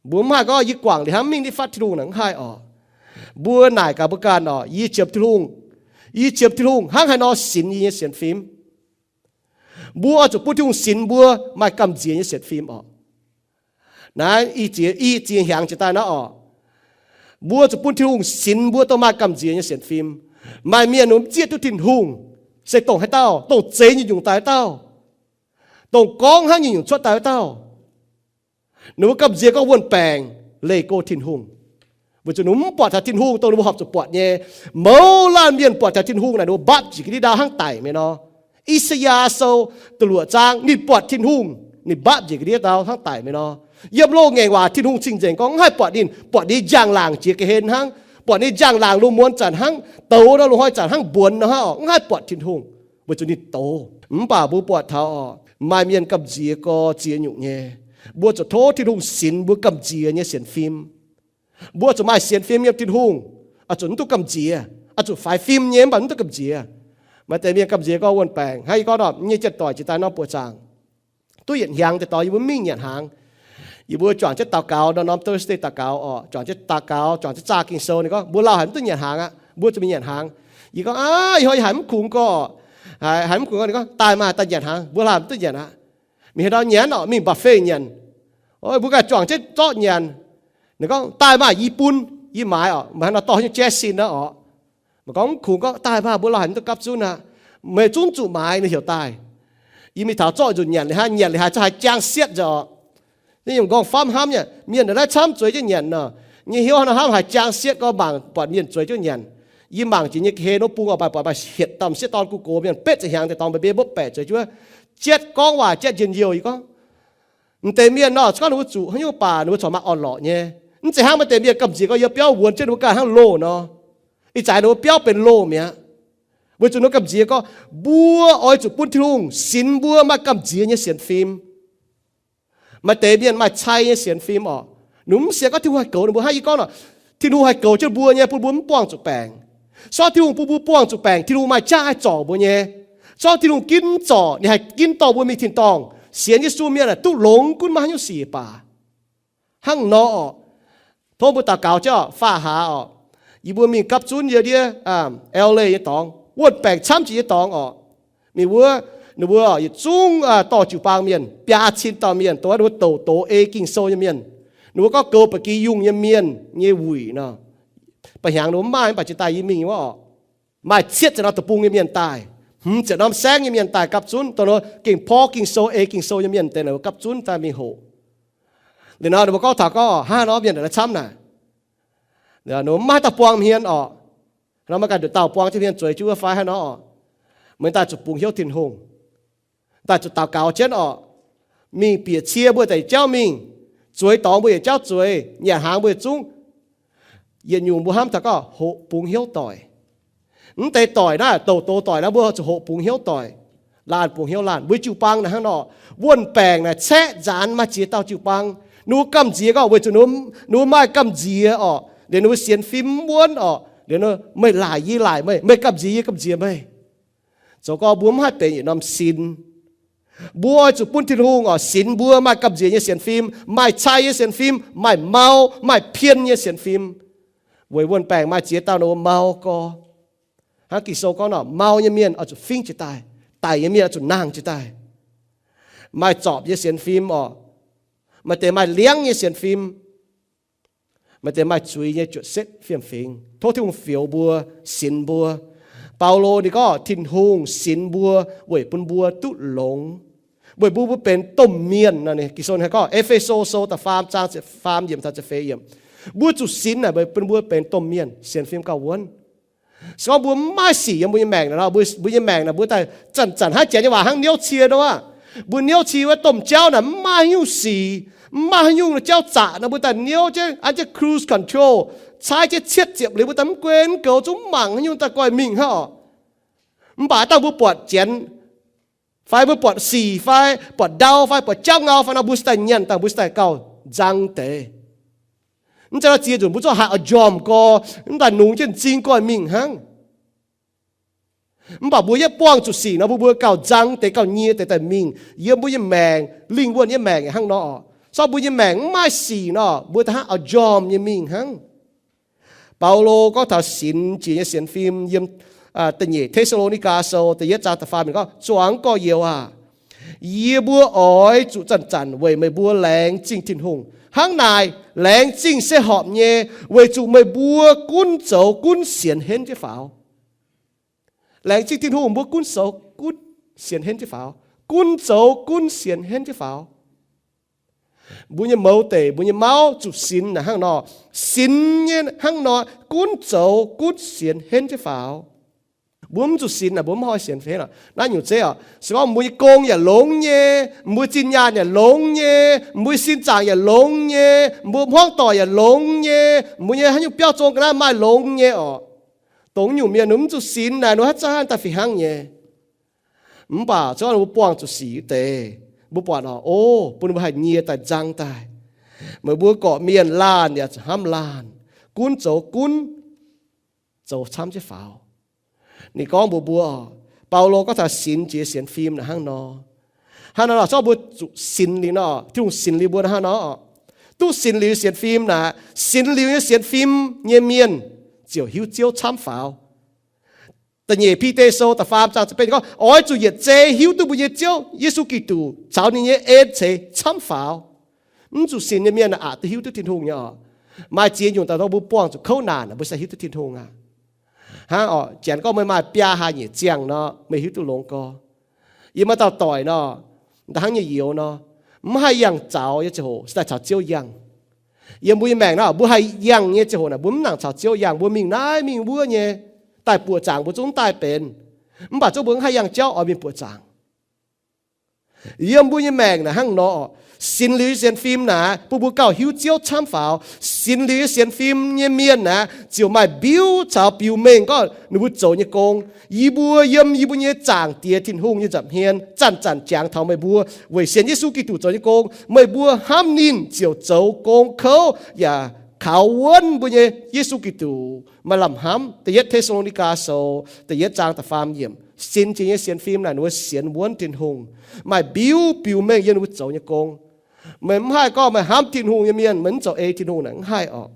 Mbuo mv haih gorngv yie guangc liuz hnangv mingh nitv fatv Tin-Hungh naaic, mv haih orqc. Mbuo naaic gaax mbuo ganh orqc, yie qiemx Tin-Hungh, yie qiemx Tin-Hungh hnangv haaix nor sinx yie nyei sienx fim. Mbuo oix zuqc bun Tin-Hungh sinx mbuo maaih gamh nziex nyei sienx fim orqc. Naaiv i ziex, i ziex hnyangx jiex daaih naaiv orqc, mbuo zuqc bun Tin-Hungh sinx mbuo dongh maaih gamh nziex nyei sienx fim. Maaih mienh ninh mbuo mv zieqv duqv Tin-Hungh, se dongh haaix dauh, dongh zeix nyungc-nyungc daaih wuov dauh, dongh gorngv hnangv nyungc-nyungc cuotv daaih wuov dauh. Ninh mbuo gamh nziex gorngv wuon-baengc leih go Tin-Hungh, weic zuqc ninh mbuo mv buatc taux Tin-Hungh dongh ninh mbuo horpc zuqc buatc nyei. Mouz laanh mienh buatc taux Tin-Hungh naaic ninh mbuo mbapv njiec ga'ndiev ndau hnangv daic mi'aqv nor. I^saa^yaa Sou da'luoqc zaang, ninh buatc Tin-Hungh, ninh mbapv njiec ga'ndiev ndau hnangv daic mi'aqv nor. Yiem loz-ngaengc waac Tin-Hungh cing-nzengc gorngv mv haih buatc ninh, buatc ninh njang-laangc jiex ga'hlen hnangv, buatc ninh njang-laangc loz-muonz zanc hnangv, douz nor loz-hnoi zanc hnangv, mbuonx nor hnangv orqc, mv haih buatc Tin-Hungh, weic zuqc ninh douz. Mv baac mbuo buatc taux orqc, maaih mienh gamh nziex gorx ziex nyungc nyei. Mbuo zuqc tov Tin-Hungh sinx mbuo gamh nziex nyei sienx fim. Mbuo zuqc maaih sienx fim yiem Tin-Hungh, oix zuqc mv duqv gamh nziex. Oix zuqc faix fim nyei mv baac mv duqv gamh nziex. Maaih deix mienh gamh nziex gorngv wuon-baengc, hnangv yie gorngv nor, nyei janx-doic jiex daaih nor buoqc zaangc duqv yietc hnyangx deix dorh yie mbuo mingh nyanc hnaangx. Yie mbuo juangc jienv daux gaux, norm-norm Thursday daux gaux orqc, juangc jienv daux gaux, juangc jienv zaah Ging-Sou. Ninh gorngv mbuo lauh haic mv duqv nyanc hnaangx aqv, mbuo zuqc mingh nyanc hnaangx. Yie gorngv, aav, ih hnoi yie haiz mv kungx gorx, haiz mv kungx gorx. Ninh gorngv, daaih maah, daaih nyanc hnaangx, mbuo lauh haic mv duqv nyanc aqv. Mingh haaix ndau nyanc orqc, mingh buffet nyanc. Oix, mbuo ganh juangc jienv zorqv nyanc. Ninh gorngv, daaih maah, yie bun, yie maaiz orqc, maaiz haaix nor dorh nyei jaiv sin aqv orqc. Mv gorngv mv kungx gorngv, daaih maah, mbuo lauh haic mv duqv gapv zunv aqv, meih zungv zuqc maaiz, ninh heuc daaih. Yie mingh taux zorqv nzunc nyanc liuz hnangv, nyanc liuz haiz zungv haiz jaang sietv nzengc orqc. Nyei yiem nqorngv-famv hnamv nyei mienh naaiv camv zueiz jienv nyanc nor. Nyei hnyouv hnangv nor hnamv haiz jaang sietv gorx, mangc buatc mienh zueiz jienv nyanc. Yie mangc jiex nyei ga'hlen wuov bung orqc, maaih buatc maaih hietc dauh m'sieqv dorn gu gox mienh betv ziepc hnyangx deix dorngx mbeix mbeix mbopv baeqc zueiz jienv wuov, jatv gorngv waac jatv njien-youh. Yie gorngv, m'deix mienh nor, se gorngv ninh mbuo zuqc haaix nyungc baac ninh mbuo corc maaih orn-lorqc nyei. Mv zeiz hnangv maaih deix mienh gamh nziex gorx yiem biauv wuonx jienv ninh mbuo ganh hnangv loh nor. Ih zanc ninh mbuo biauv benx loh mi'aqv. Weic zuqc ninh mbuo gamh nziex gorx, mbuo oix zuqc bun Tin-Hungh sinx mbuo maaih gamh nziex nyei sienx fim. Maaih deix mienh maaih cai nyei sienx fim orqc. Ninh mv sienx gorngv Tin-Hungh haih goux ninh mbuo. Hnangv yie gorngv nor, Tin-Hungh haih goux jienv mbuo nyei, bun mbuo mv buangh zuqc baengc. Sortv Tin-Hungh bun mbuo buangh zuqc baengc, Tin-Hungh maaih jaaix zorc mbuo nyei. Sortv Tin-Hungh ginv zorc, ninh haih ginv dorh mbuo mingh tin-dorngh. Sienx Yesu mienh aah, duqv longx gunv maiv haaix nyungc sic baac. Hnangv nor orqc, tov mbuo daux gaux jienv orqc, faah hlaax orqc, yie mbuo mingh gapv zunv yie ndiev L A nyei dorngx, wuonh baengc camv jiex nyei dorngx orqc. Mingh wuov, ninh mbuo yietc zungv dorh jiu-baang mienh, biaa cin dauh mienh, dongh wuov ninh mbuo douc doz ei Ging-Sou nyei mienh. Ninh mbuo gorngv goux ba'gi yungh nyei mienh nyei wuic nor. Ba'hnyangx ninh mbuo mv maaih, mv baac jiex daaih yie mingh wuov orqc, maaih cietv ziepc norm deic-bung nyei mienh daaih, hmz ziepc norm saengv nyei mienh daaih gapv zunv, dongh ninh mbuo gengh porv Ging-Sou, ei Ging-Sou nyei mienh deix, ninh mbuo gapv zunv daaih mingh hoqc. Liuz nor ninh mbuo gorngv taux gorngv, hnangv nor mienh naaic camv naaic, ninh mbuo mv maaih dauh buang hmien orqc. Nor maiv ganh nduqc dauh buang jienv hmien zueiz jienv wuov fai hnangv nor orqc. Meih daaih zuqc bungx hnyouv Tin-Hungh, daaih zuqc daux gaux jienv orqc. Mingh bieqc cie mbuo daaih yietc jauv mingh, zueiz dorngx mbuo yietc jauv zueiz, nyanc hnaangx mbuo yietc zungv. Yietc nyungc mbuo hnamv taux gorngv hoqc bungx hnyouv doic. Mv deix doic naaiv, douc doz doic naaiv mbuo zuqc hoqc bungx hnyouv doic. Laanh bungx hnyouv laanh. Mbuo jiu-baang naaic hnangv nor, wuonh baengc naaic caeqv nzaanx maaih ziex dauh jiu-baang. Ninh mbuo gamh nziex gorngv weic zuqc ninh mbuo maaih gamh nziex orqc, liuz ninh mbuo sienx fim mv wuonv orqc, liuz meih laaic yie laaic meih, meih gamh nziex yie gamh nziex meih. Zoux gorngv mbuo mv haih benx yietc norm sin. Mbuo oix zuqc bun Tin-Hungh orqc sinx mbuo maaih gamh nziex nyei sienx fim, maaih cai nyei sienx fim, maaih mau, maaih pien nyei sienx fim. Weic wuonh baengc maaih ziex dauh ninh mbuo mau gorx. Hnangv Ging-Sou gorngv nor, mau nyei mienh oix zuqc fingv jiez daaih, daic nyei mienh oix zuqc nangh jiez daaih. Maaih zorpc nyei sienx fim orqc, maaih deix maaih liangv nyei sienx fim, maaih deix maaih zuiz nyei juoqc setv fiem-fingx. Tov Tin-Hungh fioux mbuo, sinx mbuo. Baulo ninh gorngv Tin-Hungh sinx mbuo weic bun mbuo duqv longx, weic bun mbuo benx domh mienh. Ging-Sou gorngv E^fe^so Sou da'faam zaang ziepc faam yiemc taux ziepc feix yiemc, mbuo zuqc sinx naaic weic bun mbuo benx domh mienh, sienx fim gauh wuonv. Se gorngv mbuo mv maaih sic yiem mbuo nyei maengc naaic, mbuo nyei maengc naaic mbuo daaih zanc-zanc hnangv janx nyei waac hnangv niouv cie nor aqv. Mbuo niouv cie wuov domh jauv naaic mv maaih haaix nyungc sic, mv maaih haaix nyungc jauv zaqc nor, mbuo daaih niouv jienv an jienv cruise control, caaiv jienv cietv ziepc liuz mbuo daaih mv guen mv goux, zungv mv mangc haaix nyungc daaih goiv mingh hnangv orqc. Mv baac dangh mbuo buatc janx, fai mbuo buatc sic, fai buatc ndau, fai buatc jauv ngau fai nor, mbuo se daaih nyanc dangh, mbuo se daaih gauh nzang deix. Mv zeiz nor ziex nzunc mbuo zungv haiz oix njormh gorx, mv daaih nungx jienv m'zing goiv mingh hnangv. Mv baac mbuo yie buangh zuqc sic nor, mbuo mbuo gauh nzang deix, gauh nyie deix daaih mingh. Yiem mbuo nyei maengc, lingh wuonh nyei maengc hnangv nor orqc. Se gorngv mbuo nyei maengc mv maaih sic nor, mbuo daaih hnangv oix njormh nyei mingh hnangv. Baulo gorngv taux sinx jiex nyei sienx fim yiem da'nyeic Te^saa^lo^ni^gaa Sou da'yietv zaang da'faam yiemc gorngv, Zuangx gorx-youz aac, yie mbuo oix zuqc zanc-zanc weic meih mbuo laengz zingh Tin-Hungh. Hnangv naaic, laengz zingh se horpc nyei, weic zuqc meih mbuo gunv zoux gunv sienx henv jienv faaux. Laengz zingh Tin-Hungh, mbuo gunv zoux gunv sienx henv jienv faaux, gunv zoux gunv sienx henv jienv faaux. Mbuo nyei mouz deic, mbuo nyei mauv zuqc sinx naaic hnangv nor, sinx nyei hnangv nor, gunv zoux gunv sienx henv jienv faaux. Mbuo mv zuqc sinx naaic, mbuo mv hnoi sienx henv lorqc. Naaiv nyungc zeiv oc, se gorngv mbuo nyei gong yaac longx nyei, mbuo zinh nyaanh yaac longx nyei, mbuo sin zaangc yaac longx nyei, mbuo hmuangv doic yaac longx nyei, mbuo nyei haaix nyungc biauv zong ga'naaiv maaih longx nyei oc. Dongh nyungc mienh ninh mv zuqc sinx naaic, ninh haaix zanc daaih fih hnangv nyei. Mv baac se gorngv mbuo buangh zuqc sic deix, mbuo buatc oc, o, bun mbuo haih nyie daaih nzang daaih. Meih mbuo gorqv-mienh laanh yaac hnamv laanh, gunv zoux gunv, zoux camv jienv faaux. Ninh gorngv mbuox mbuo, Baulo gorngv taux sinx jiex sienx fim naaic hnangv nor. Hnangv nor, se gorngv mbuo zuqc sinx liuz nor, Tin-Hungh sinx liuz mbuo hnangv nor, duqv sinx liuz sienx fim naaic, sinx liuz nyei sienx fim nyei mienh ziouc hiuv Ziouv camv faaux. Da'nyeic Bide Sou da'faam zaang ziepc betv gorngv, oix zuqc yietc zei hiuv duqv mbuo nyei Ziouv Yesu Giduc caux ninh nyei en ceix camv faaux. Mv zuqc sinx nyei mienh aqc duqv hiuv duqv Tin-Hungh nyei oc. Maaih ziex nyungc daaih dongh mbuo buangh zuqc kouv naanc, mbuo sai hiuv duqv Tin-Hungh aqv. Hnangv oc, janx gorngv meih maaih biaa hlaax nyeic ziangh nor, meih hiuv duqv longx gorx. Yiem maaih dauh doic nor, da'hnangv nyei youz nor, mv haih yangh zaux nyei ziangh hoc se daaih caux Ziouv yangh. Yiem mbuo nyei maengc nor, mbuo haih yangh nyei ziangh hoc naaic, mbuo mv nangc caux Ziouv yangh, mbuo mingh naaiv mingh wuov nyei, daaih buoqc zaangc mbuo zungv mv daaih benx. Mv baac zungv mbuo mv haih yangh jauv oix mingh buoqc zaangc. Yiem mbuo nyei maengc naaic hnangv nor, sinx liuz sienx fim naaic bun mbuo gauh hiuv Ziouv camv faaux. Sinx liuz sienx fim nyei mienh naaic ziouc maaih mbiuv caux biux mengh gorngv ninh mbuo zoux nyei gong. Yie mbuo yiem yie mbuo nyei Zaangc Diex Tin-Hungh nyei nza'hmien zanc-zanc jangx taux meih mbuo weic sienx Yesu Giduc zoux nyei gong. Meih mbuo hnamv ninh ziouc zoux gong kouv yaac kaux wuonv mbuo nyei Yesu Giduc, maaih lamh hnamv. Da'yietv Te^saa^lo^ni^gaa Sou da'yietv zaang da'faam yiemc, sin jiex nyei sienx fim naaic ninh mbuo sienx wuonv Tin-Hungh, maaih mbiuv biux mengh yiem ninh mbuo zoux nyei gong. Meih mv haih gorngv meih hnamv Tin-Hungh nyei mienh meih mv zoux ei Tin-Hungh naaic, mv haih orqc.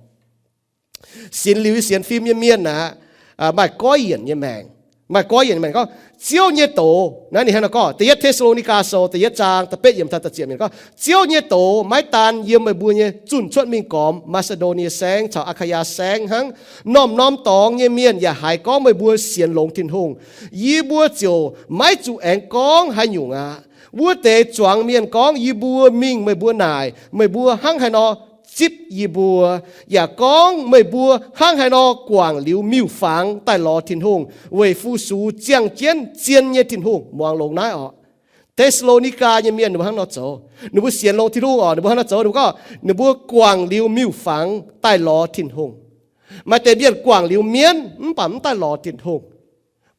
Sinx liuz nyei sienx fim nyei mienh aeqv, maaih goiv yienc nyei maengc. Maaih goiv yienc nyei maengc gorngv, Ziouv nyei doz, naaiv ninh hnangv naaiv gorngv, da'yietv Te^saa^lo^ni^gaa Sou da'yietv zaang da'betv yiemc taux da'ziepc yiemc gorngv, Ziouv nyei doz maiv daan yiem meih mbuo nyei zunh cuotv mingh gormx Maa^si^ndo^nie Saengv caux Aa^kaa^yaa Saengv hnangv. Norm-norm dorngx nyei mienh yaac haiz gorngv meih mbuo sienx longx Tin-Hungh. Yie mbuo ziouc maiv zuqc aengx gorngv haaix nyungc aqv. Wuov deix zuangx mienh gorngv yie mbuo mingh meih mbuo naaic, meih mbuo hnangv haaix nor zipv yie mbuo, yaac gorngv meih mbuo hnangv haaix nor guangc liuz miuc-fangx daaih lorz Tin-Hungh weic fu-sux ziangh jienv zien nyei Tin-Hungh. Muangx longx naaiv orqc. Te^saa^lo^ni^gaa nyei mienh ninh mbuo hnangv nor zoux. Ninh mbuo sienx longx Tin-Hungh orqc, ninh mbuo hnangv nor zoux. Ninh mbuo gorngv, ninh mbuo guangc liuz miuc-fangx daaih lorz Tin-Hungh. Maaih deix mienh guangc liuz mienv mv baac mv daaih lorz Tin-Hungh.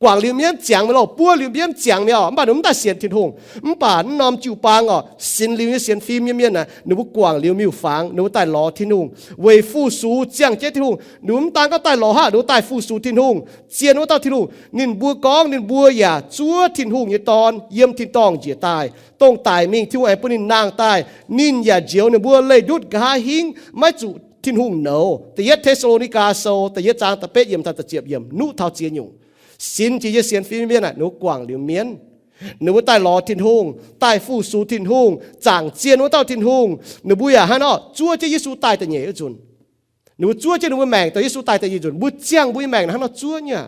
Guangc liuz mienv ziangx mi'aqv, buov liuz mienv ziangx mi'aqv, mv baac ninh mv daaih sienx Tin-Hungh. Mv baac naaiv norm jiu-baang orqc, sinx liuz nyei sienx fim nyei mienh aeqv, ninh mbuo guangc liuz miuc-fangx, ninh mbuo daaih lorz Tin-Hungh weic fu-sux ziangh jienv Tin-Hungh. Ninh mbuo mv daan gorngv daaih lorz hnangv, ninh mbuo daaih fu-sux Tin-Hungh, zien wuov dauh Tin-Hungh. Ninh mbuo gorngv ninh mbuo yaac zuov Tin-Hungh nyei Dorn yiem tin-dorngh njiec daaih, dongh daic mingh Tin-Hungh aengx bun ninh nangh daaih. Ninh yaac njoux ninh mbuo leih ndutv nqa'haav hingv maiv zuqc Tin-Hungh nouz. Da'yietv Te^saa^lo^ni^gaa Sou da'yietv zaang da'betv yiemc taux da'ziepc yiemc nuqv taux ziex nyungc. Sinx jiex nyei sienx fim mienh aeqv, ninh mbuo guangc liuz mienv, ninh mbuo daaih lorz Tin-Hungh, daaih fu-sux Tin-Hungh, zaangc zien wuov dauh Tin-Hungh. Ninh mbuo yaac hnangv nor zuov jienv Yesu daaih da'nyeic wuov nzunc. Ninh mbuo zuov jienv ninh mbuo maengc dongh Yesu daaih da'nyeic nzunc. Mbuo ziangh mbuo nyei maengc hnangv nor zuov nyei.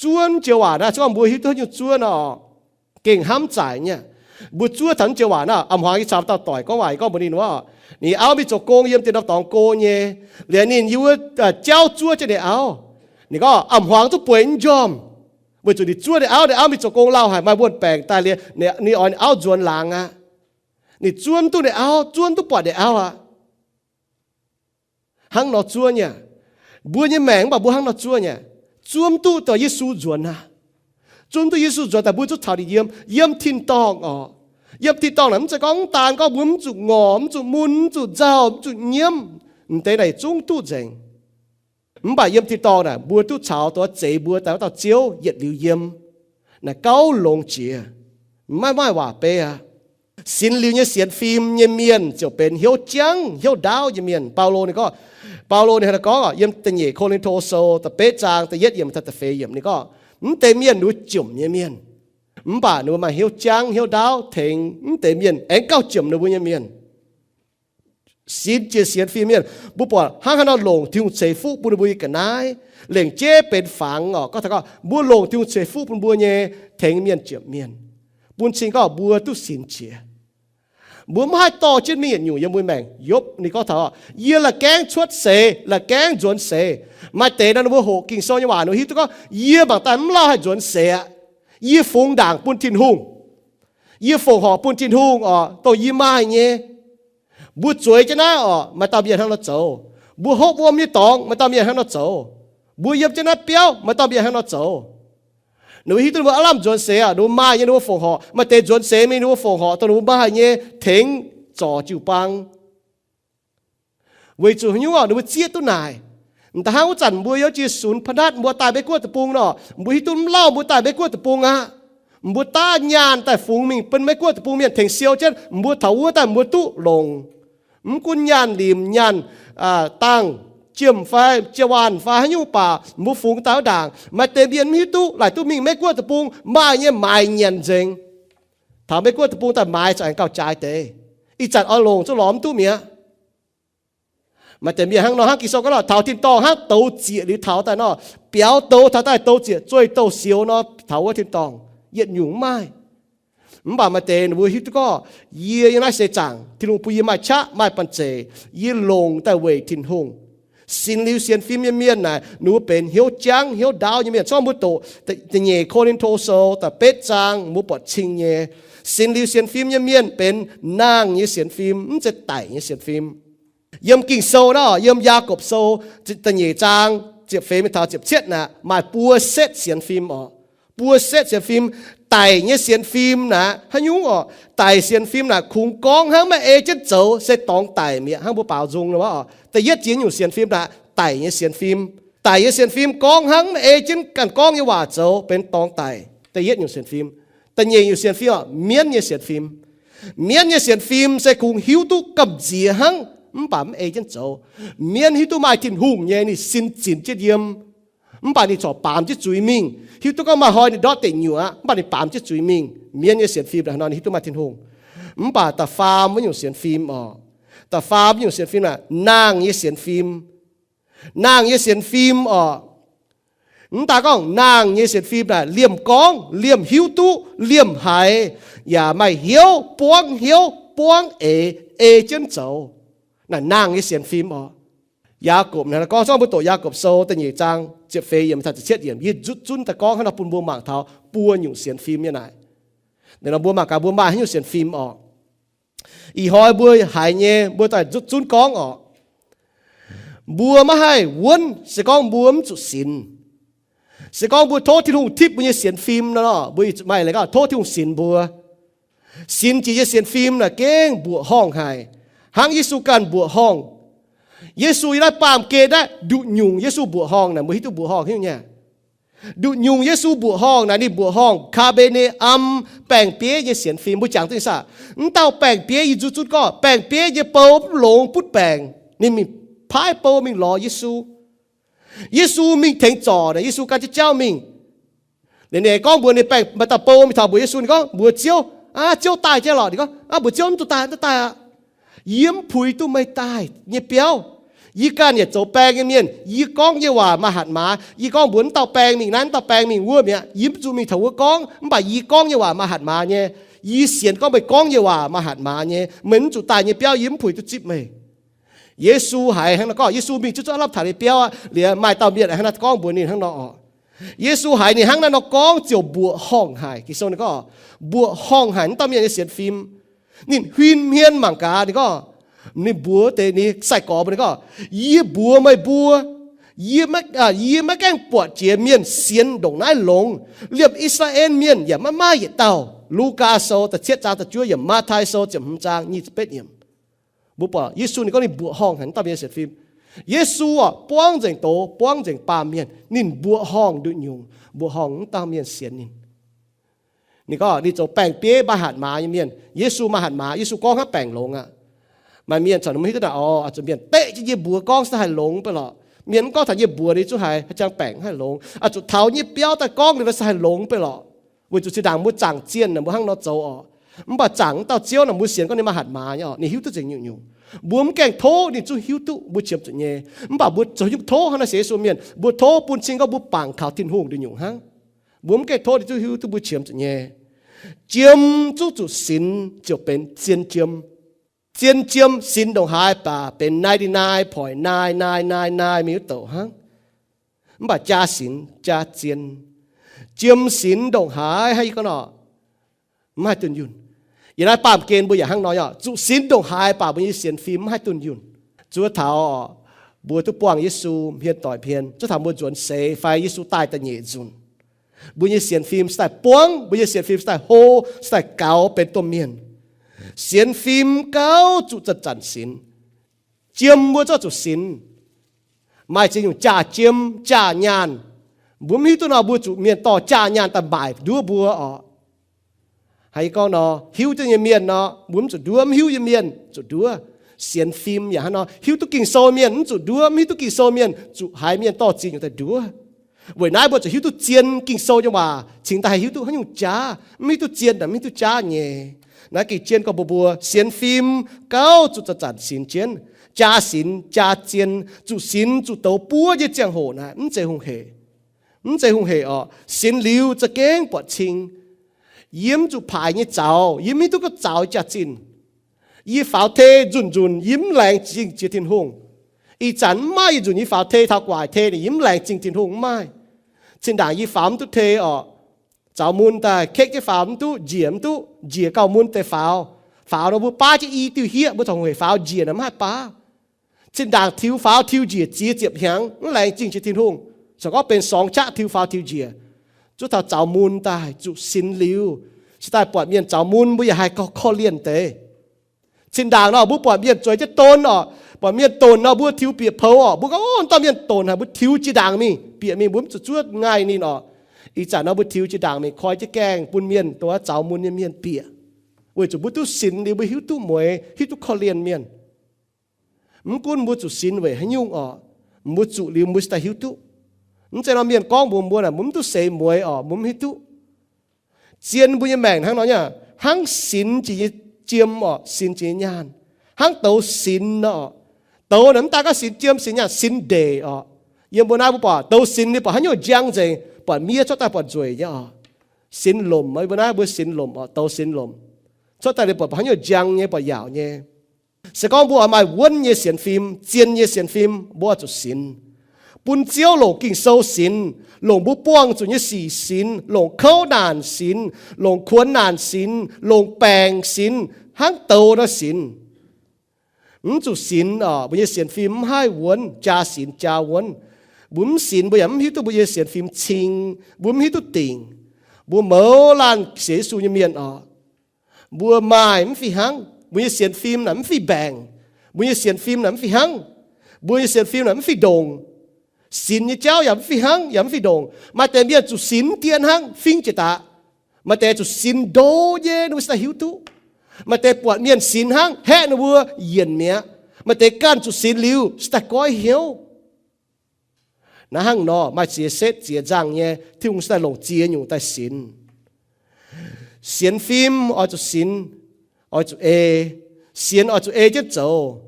Zuov naaiv joux waac naaiv, se gorngv mbuo hiuv duqv nyungc zuov nor, gengh hnamv zaaic nyei. Mbuo zuov taux naaiv joux waac naaiv, a'hmuangx yie caux dauh doic gorngv waac, yie gorngv mbuox ninh wuov, ninh auv mingh zoux gong yiem deix norm dorngx go nyei. Liuz ninh yiem wuov jauv zuov jienv ninh auv. Ninh gorngv a'hmuangx duqv bueix mv njormh, weic zuqc ninh zuov ninh auv. Ninh auv mingh zoux gong lauh haic, maaih wuon-baengc daaih liuz, ninh oix ninh auv nzuonx laangz aqv. Ninh zuov mv duqv ninh auv, zuov mv duqv buatc ninh auv aqv. Hnangv nor zuov nyei. Mbuo nyei maengc mv baac mbuo hnangv nor zuov nyei. Zuov mv duqv dongh Yesu nzuonx aqv. Zuov mv duqv Yesu nzuonx daaih mbuo zuqc caux ninh yiem, yiem tin-dorngh orqc. Yiem tin-dorngh naaic mv zeiz gorngv mv daan gorngv mbuo mv zuqc ngorc, mv zuqc mun, mv zuqc nzauh, mv zuqc nyiemv. M'deix naaic zungv duqv nzengc. Mv baac yiem tin-dorngh naaic mbuo duqv caux dongh zeix mbuo daaih wuov dauh Ziouv yietc liuz yiem. Naaic gauh longx jiex, maiv maaih waac beiv aqv. Sinx liuz nyei sienx fim nyei mienh ziouc benx hnyouv jangv hnyouv ndaauv nyei mienh. Baulo ninh gorngv, Baulo ninh hnangv naaiv gorngv yiem da'nyeic Ko^lin^to Sou da'betv zaang da'yietv yiemc taux da'feix yiemc, ninh gorngv, mv deix mienh ninh mbuo jomc nyei mienh, mv baac ninh mbuo maaih hnyouv jangv hnyouv ndaauv tengx mv deix mienh aengx gauh jomc ninh mbuo nyei mienh. Sinx jiex sienx fim mienh, mbuo buatc hnangv haaix nor longc Tin-Hungh ceix fuqv bun ninh mbuo nyei ga'naaiv, lengc jeiv benx fangx orqc. Gorngv taux gorngv mbuo longc Tin-Hungh ceix fuqv bun mbuo nyei tengx mienh jomc mienh, bun cing gorngv mbuo duqv sinx jiex. Mbuo mv haih dorh jienv mingh yietc nyungc yiem mbuo maengc. Yopv ninh gorngv taux, yie la'gaengv cuotv seix, la'gaengv nzuonx seix. Maaih deix nor ninh mbuo hoqc Ging-Sou nyei waac, ninh mbuo hiuv duqv gorngv yie mangc daaih mv lauh haih nzuonx seix aqv. Yie fungx ndaangc bun Tin-Hungh. Yie fongc horc bun Tin-Hungh orqc, dongh yie maaih nyei. Mbuo zueiz jienv naaiv orqc, maaih dauh mienh hnangv nor zoux. Mbuo hopv wuom nyei dorngx, maaih dauh mienh hnangv nor zoux. Mbuo yiem jienv naaiv biauv, maaih dauh mienh hnangv nor zoux. Ninh mbuo hiuv duqv ninh mbuo aav lamh nzuonx seix aqv, ninh mbuo maaih nyei, ninh mbuo fongc horc. Maaih deix nzuonx seix mingh ninh mbuo fongc horc dongh ninh mbuo maaih nyei tengx zorc jiu-baang. Weic zuqc haaix nyungc orqc, ninh mbuo zieqv duqv naaic. M'daaih hnangv wuov zanc mbuo yiem jiex sunx pa'natv mbuo daaih Mei-Guoqv deic-bung nor, mbuo hiuv duqv mv lauh mbuo daaih Mei-Guoqv deic-bung aqv. Mbuo daav nyaanh daaih fungx mingh bun Mei-Guoqv deic-bung mienh tengx siou jienv, mbuo taux wuov daaih mbuo duqv longx. Mv gunv nyaanh limc, nyaanh dangh, jiem fai jiex waanc fai haaix nyungc baac mbuo fungx daaih wuov ndaangc. Maaih deix mienh mv hiuv duqv laaic duqv mingh Mei-Guoqv deic-bung maaih nyei maaiz nyanc nzengc. Taux Mei-Guoqv deic-bung daaih maaiz za'gengh gauh jaaix deix. Ih zanc oix longc zuqc lorz mv duqv mi'aqv. Maaih deix mienh hnangv nor, hnangv Ging-Sou gorngv nor, taux tin-dorngh hnangv douz zieqc liuz taux daaih nor, biaux douz taux daaih douz zieqc, zueih douz-sioux nor taux wuov tin-dorngh, yietc nyungc mv maaih. Mv baac maaih deix ninh mbuo hiuv duqv gorngv, yie yiem naaiv seix zaangc Tin-Hungh bun yie maaih qaqv maaih banh zeic, yie longc daaih weic Tin-Hungh. Sinx liuz sienx fim nyei mienh naaic ninh mbuo benx hnyouv jangv hnyouv ndaauv nyei mienh. Corc mbuo doqc da'nyeic Ko^lin^to Sou da'betv zaang mbuo buatc cing nyei, sinx liuz sienx fim nyei mienh benx nangh nyei sienx fim, mv zeiz daic nyei sienx fim. Yiem Ging-Sou naaiv, yiem Yaagorpc Sou da'nyeic zaang ziepc feix mingh taux ziepc cietv naaic maaih buo setv sienx fim orqc. Buo setv sienx fim. Daic nyei sienx fim naaic haaix nyungc orqc? Daic sienx fim naaic kungx gorngv hnangv, maiv ei jienv zoux, se dorngx daic mi'aqv. Hnangv mbuo baaux nzung nor orqc, da'yietv jiex nyungc sienx fim naaic daic nyei sienx fim. Daic nyei sienx fim gorngv hnangv, maiv ei jienv ganh gorngv nyei waac zoux, benx dorngx daic. Da'yietv nyungc sienx fim. Da'nyeic nyungc sienx fim orqc, mienv nyei sienx fim. Mienv nyei sienx fim se kungx hiuv duqv gamh nziex hnangv, mv baac mv ei jienv zoux. Mienv hiuv duqv maaih Tin-Hungh nyei, ninh sin zinc jienv yiem, mv baac ninh corc baamz jienv zuiz mingh. Hiuv duqv gorngv maaih hnoi ninh ndortv deic nyuoqc aqv, mv baac ninh baamz jienv zuiz mingh. Mienv nyei sienx fim naaic hnangv nor, ninh hiuv duqv maaih Tin-Hungh. Mv baac da'faam wuov nyungc sienx fim orqc, da'faam nyungc sienx fim naaic naang nyei sienx fim. Naang nyei sienx fim orqc, mv daaih gorngv naang nyei sienx fim naaic liemh gorngv, liemh hiuv duqv, liemh haiz, yaac maaih hnyouv, buangv hnyouv, buangv eix, ei jienv zoux. Naaic naang nyei sienx fim orqc. Yaagorpc naaic gorngv, zorngv mbuo doqc Yaagorpc Sou da'nyeic zaang ziepc feix yiemc taux ziepc cietv yiemc, yie nzutv zunv daaih gorngv hnangv nor bun mbuo mangc taux buo nyungc sienx fim nyei naaic. Nor mbuo mangc gaax mbuo maaih haaix nyungc sienx fim orqc. Ih hnoi mbuo haiz nyei mbuo daaih nzutv zunv gorngv orqc. Mbuo maiv haih wuonv se gorngv mbuo mv zuqc sinx. Se gorngv mbuo tov Tin-Hungh tipv mbuo nyei sienx fim nor, mbuo zuqc maaih leiz gorngv tov Tin-Hungh sinx mbuo. Sinx jiex nyei sienx fim naaic gengh mbuoqc horngh haic, hnangv Yesu ganh mbuoqc horngh. Yesu yiem naaiv baamh gen naaiv nduqc nyungc Yesu mbuoqc horngh naaic, mbuo hiuv duqv mbuoqc horngh hiuv nyei. Nduqc nyungc Yesu mbuoqc horngh naaic, ninh mbuoqc horngh Kaa^be^ne^am baeng-bieiv nyei sienx fim. Mbuo jangx duqv nyei saah? Mv dauh baeng-bieiv, yie nzutv zunv gorngv baeng-bieiv nyei bou mv longx butv baengc, ninh mingh paaiv bou mingh lorz Yesu. Yesu mingh tengx zorc naaic, Yesu gan jienv jauv mingh. Ninh, ninh gorngv mbuox ninh baeng, maaih dauh bou mingh taux mbuox Yesu, ninh gorngv mbuox Ziouv, Aa, Ziouv daaih jienv lorqc? Ninh gorngv, Aa, mbuox Ziouv, Mv zuqc daaih, mv daaih aqv. Yie mv puix duqv meih daaih nyei biauv. Yie ganh yietc zoux baeng nyei mienh. Yie gorngv nyei waac maaih hatc maaz. Yie gorngv mbuox mv dauh baeng mingh naaiv, mv dauh baeng mingh wuov mi'aqv. Yie mv zuqc mingh taux wuov gorngv, mv baac yie gorngv nyei waac maaih hatc maaz nyei. Yie sienx gorngv meih gorngv nyei waac maaih hatc maaz nyei. Meih mv zuqc daaih nyei biauv yie mv puix duqv zipv meih. Yesu haiz hnangv nor gorngv, Yesu mingh jienv zuqc aav lamh taux nyei biauv aqv. Liuz maaih dauh mienh hnangv naaiv gorngv mbuox ninh hnangv nor orqc. Yesu haiz ninh hnangv naaiv nor gorngv ziouc mbuoqc horngh haic. Ging-Sou ninh gorngv, mbuoqc horngh haic, mv dauh mienh nyei sienx fim. Ninh huin hmien mangc gaax, ninh gorngv, ninh mbuox deix ninh sai-gorx mbuo, ninh gorngv, Yie mbuox meih mbuo, yie maiv, yie maiv gaengh buatc jiex mienh sienx ndongc naaiv longx. Liemh I^saa^laa^en Mienh yaac maiv maaih yietc dauh. Lugaa Sou da'cietv zaang da'juov yiemc, Matv^tai Sou ziepc hmz zaang nyic ziepc betv yiemc. Mbuo buatc Yesu ninh gorngv ninh mbuoqc horngh haic mv dauh mienh nyei sienx fim. Yesu orqc, buangv nzengc doz, buangv nzengc baamh mienh. Ninh mbuoqc horngh nduqc nyungc, mbuoqc horngh mv dauh mienh sienx ninh. Ninh gorngv ninh zoux baeng-bieiv, maaih hatc maaz nyei mienh. Yesu maaih hatc maaz, Yesu gorngv hnangv baengc longx aqv. Maaih mienh corc maiv hiuv duqv naaic, orqc, zuqc mienh beqv jienv yie mbuox gorngv se haih longx beiv lorqc. Mienh mv gorngv taux yie mbuox ninh zungv haih, haih jangx baengc haih longx. Oix zuqc taux yie biauv daaih gorngv liuz se haih longx beiv lorqc. Weic zuqc zinh ndaangc mbuo zaangc zienh naaic mbuo hnangv nor zoux orqc. Mv baac zaangc mv dauh Ziouv naaic mbuo sienx gorngv ninh maaih hatc maaz nyei orqc, ninh hiuv duqv nzengc nyungc-nyungc. Mbuo mv gaengh tov ninh zungv hiuv duqv, mbuo qiemx zuqc nyei. Mv baac mbuo zoux nyungc tov hnangv naaiv sienx Yesu mienh, mbuo tov bun cing gorngv mbuo bangc kaux Tin-Hungh nduqc nyungc hnangv. Mbuo mv gaengh tov ninh zungv hiuv duqv, mbuo qiemx zuqc nyei. Jiem zungv zuqc sinx ziouc benx zien jiem. Zien jiem sinx ndongc haaix baac benx ninety-nine point nine nine nine nine mingh wuov douc hnangv. Mv baac jaa sinx jaa zien. Jiem sinx ndongc haaix hnangv yie gorngv nor, mv haih dunh yunh. Yiem naaiv baamh gen mbuo yaac hnangv nor, zuqc sinx ndongc haaix baac mbuo nyei sienx fim mv haih dunh yunh. Zuov taux mbuo duqv buangh Yesu hmien doic hmien, zuov taux mbuo nzuonx seix fai Yesu daaih da'nyeic nzunc, mbuo nyei sienx fim se daaih buangv, mbuo nyei sienx fim se daaih hlo, se daaih gaux benx domh mienh. Sienx fim gauh zuqc zanc-zanc sinx. Jiem mbuo zorqv zuqc sinx. Maaih ziex nyungc jaa-jiem, jaa-nyaanh. Mbuo mv hiuv duqv nor, mbuo zuqc mienh dorh jaa-nyaanh daaih maaic nduov mbuo orqc. Haiz gorngv nor, hiuv duqv nyei mienh nor, mbuo mv zuqc nduov. Mv hiuv nyei mienh zuqc nduov. Sienx fim yaac hnangv nor, hiuv duqv Ging-Sou mienh mv zuqc nduov. Mv hiuv duqv Ging-Sou mienh zuqc haiz mienh dorh ziex nyungc daaih nduov. Weic naaiv mbuo zuqc hiuv duqv zien Ging-Sou nyei waac cingx daaih haih hiuv duqv haaix nyungc jaav. Mv hiuv duqv zien naaic mv hiuv duqv jaav nyei. Naaiv gengh zien gorngv mbuo, mbuo sienx fim gauh zuqc zanc-zanc sinx jienv. Jaa sinx jaa zien, zuqc sinx zuqc douz buov nyei ziangh hoc naaic mv zeiz hungh hec. Mv zeiz hungh hec orqc. Sinx liuz za'gengh buatc cing. Yie mv zuqc paaic nyei zaux, yie mv hiuv duqv gorngv zaux jaax-zinh. Yie faaux tei nzunc-nzunc yie mv laengz zingh jiex Tin-Hungh. Ih zanc mv maaih yietc nzunc yie faaux tei taux gu'nguaaic tei ninh yie mv laengz zingh Tin-Hungh, mv maaih. Zinh ndaangc yie faaux mv duqv tei orqc, zaux mun daaih kekv jienv faaux mv duqv, njiec mv duqv, njiec gauh mun deix faaux. Faaux nor mbuo baav jienv i diuh hieqv, mbuo corc hungh hec faaux, njiec naaic mv haih baav. Zinh ndaangc tiux faaux tiux njiec ziex ziepc hnyangx mv laengz zingh jiex Tin-Hungh, corc gorngv benx sorngx qaqv tiux faaux tiux njiec. Zuov taux zaux mun daaih zuqc sinx liuz, se daaih buatc mienh zaux mun mbuo yaac haih korv-lienh deix. Zinh ndaangc nor mbuo buatc mienh zueiz jienv don orqc, buatc mienh donc nor mbuo tiux bieqc poux orqc, mbuo gorngv, Ov, dauh mienh donc haic, mbuo tiux jiex ndaangc mingh, bieqc mingh, mbuo mv zuqc zuov ngaih ninh orqc. Ih zanc nor mbuo tiux jiex ndaangc mingh koi jienv gaengh bun mienh, dongh zaux mun nyei mienh bieqc, weic zuqc mbuo duqv sinx liuz mbuo hiuv duqv mueiz, hiuv duqv korv-lienh mienh. Mv gunv mbuo zuqc sinx weic haaix nyungc orqc, mbuo zuqc liuz mbuo se daaih hiuv duqv. Mv zeiz nor mienh gorngv mbuox mbuo naaic, mbuo mv duqv seix mueiz orqc, mbuo mv hiuv duqv. Zien mbuo nyei maengc hnangv nor nyei, hnangv sinx jiex nyei jiem orqc, sinx jiex nyei nyaanh, hnangv douz sinx nor orqc. Douz naaic mv daaih gorngv sinx jiem, sinx nyaanh, sinx ndeic orqc. Yiem mbuo naaiv mbuo buatc douz sinx ninh buatc haaix nyungc njang nzengc, buatc miev cuotv daaih buatc nzueic nyei orqc. Sinx lomc, mbuo naaiv mbuo sinx lomc orqc, douz sinx lomc. Cuotv daaih ninh buatc haaix nyungc njang nyei, buatc yaauc nyei. Se gorngv mbuo oix maaih wuonv nyei sienx fim, zien nyei sienx fim, mbuo oix zuqc sinx. Bun Ziouv longc Ging-Sou sinx, longc mbuo buangh zuqc nyei sic sinx, longc kouv naanc sinx, longc kuonx naanc sinx, longc baengc sinx, hnangv douz nor sinx. Mv zuqc sinx orqc, mbuo nyei sienx fim mv haih wuonv, jaa sinx jaa wuonv. Mbuo mv sinx, mbuo yaac mv hiuv duqv mbuo nyei sienx fim cing, mbuo mv hiuv duqv dingc. Mbuo mouz laanh sienx Yesu nyei mienh orqc, mbuo maaih mv fih hnangv. Mbuo nyei sienx fim naaic mv fih mbaengc. Mbuo nyei sienx fim naaic mv fih hnangv. Mbuo nyei sienx fim naaic mv fih ndongc. Sinx nyei jauv yaac mv fih hnangv, yaac mv fih ndongc. Maaih deix mienh zuqc sinx dien hnangv, fingx jiex daaih. Maaih deix zuqc sinx ndo nyei, ninh mbuo se daaih hiuv duqv. Maaih deix buatc mienh sinx hnangv, haeqv ninh mbuo yienc mi'aqv. Maaih deix ganh zuqc sinx liuz se daaih goiv hnyouv. Naaiv hnangv nor, maaih ziex setv ziex nzangh nyei, Tin-Hungh se daaih longc ziex nyungc daaih sinx. Sienx fim oix zuqc sinx, oix zuqc ei. Sienx oix zuqc ei jienv zoux.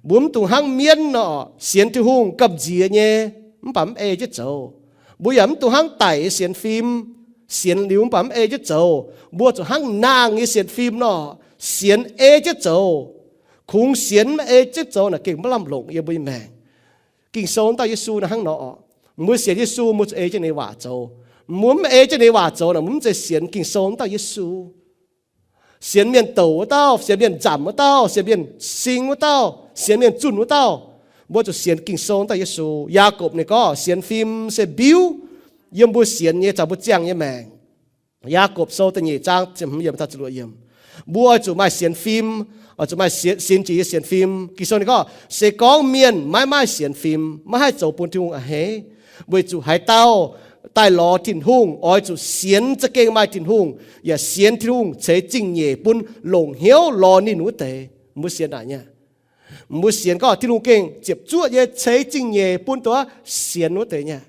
Mbuo mv dungx hnangv mienv nor, sienx Tin-Hungh gamh nziex nyei, mv baac mv ei jienv zoux. Mbuo yaac mv dungx hnangv daic nyei sienx fim, sienx liuz mv baac mv ei jienv zoux. Mbuo zuqc hnangv nangh nyei sienx fim nor, sienx ei jienv zoux. Kungx sienx mv ei jienv zoux naaic gengh maiv lamh longc yiem mbuo nyei maengc. Ging-Sou wuov dauh Yesu naaiv hnangv nor orqc. Mbuo sienx Yesu, mbuo zuqc ei jienv ninh nyei waac zoux. Mbuo mv ei jienv ninh nyei waac zoux naaic, mbuo mv zeiz sienx Ging-Sou wuov dauh Yesu. Sienx mienh douc wuov dauh, sienx mienh nzamc wuov dauh, sienx mienh sing wuov dauh, sienx mienh zunh wuov dauh, mbuo zuqc sienx Ging-Sou wuov dauh Yesu. Yaagorpc ninh gorngv sienx fim se mbiuv yiem mbuo sienx nyei caux mbuo ziangh nyei maengc. Yaagorpc Sou da'nyeic zaang ziepc hmz yiemc taux ziepc luoqc yiemc. Mbuo oix zuqc maaih sienx fim, oix zuqc maaih sienx, sinx jiex nyei sienx fim. Ging-Sou ninh gorngv, se gorngv mienh maiv maaih sienx fim, maiv haih zoux bun Tin-Hungh a'hneiv, weic zuqc haaix dauh daaih lorz Tin-Hungh oix zuqc sienx za'gengh maaih Tin-Hungh, yaac sienx Tin-Hungh ceix zingh nyeic bun longc hnyouv lorz ninh wuov deix. Mbuo sienx naaic nyei. Mbuo sienx gorngv Tin-Hungh gengh ziepc zuoqv nyei ceix zingh nyeic bun dongh wuov sienx wuov deix nyei.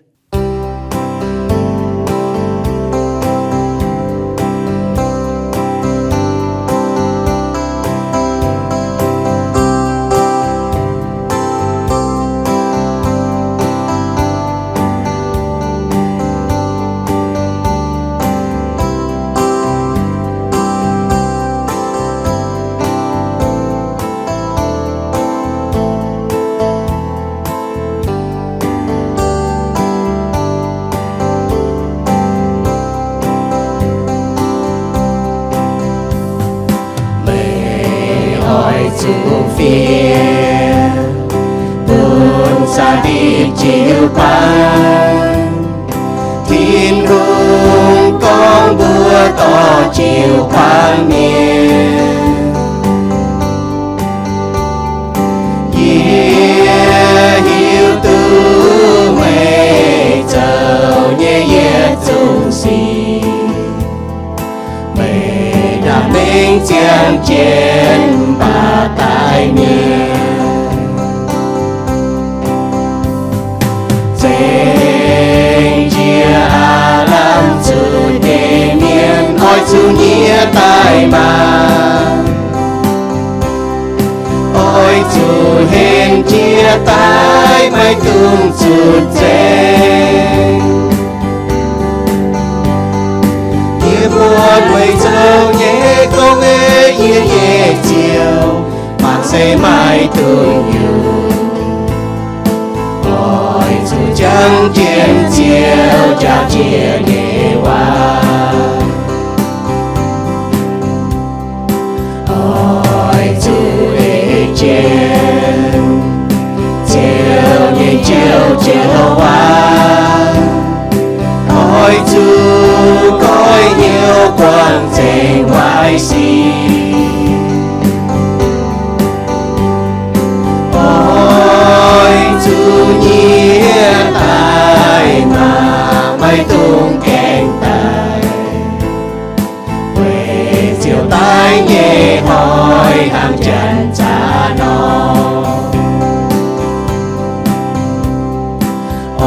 Meih oix zuqc fiev bun saax ndipc jiu-baang. Tin-Hungh gorngv mbuo dorh jiu-baang mienh. Yie hiuv duqv meih zoux nyei yietc zungv sic. Meih ndaangc mingh ziangh jienv mv baac daic mienh. Zengc jiex aav lamh zuqc nyei mienh oix zuqc nyiex daaih maah. Oix zuqc henv jiex daaih, maiv dungx zuqc zengc. Yie mbuo meih zoux nyei gong, yie nyei Ziouv, mangc se maiv dungx nyungc. Oix zuqc jangx jienv Ziouv jaax jiex nyei waac. Oix zuqc ei jienv Ziouv nyei njoux joux waac. Oix zuqc Sic, oix zuqc nyiev daaih maah, maiv dungx gaengh daic, weic ziouc daiv nyei hnoi hnangv janx zaqc nor.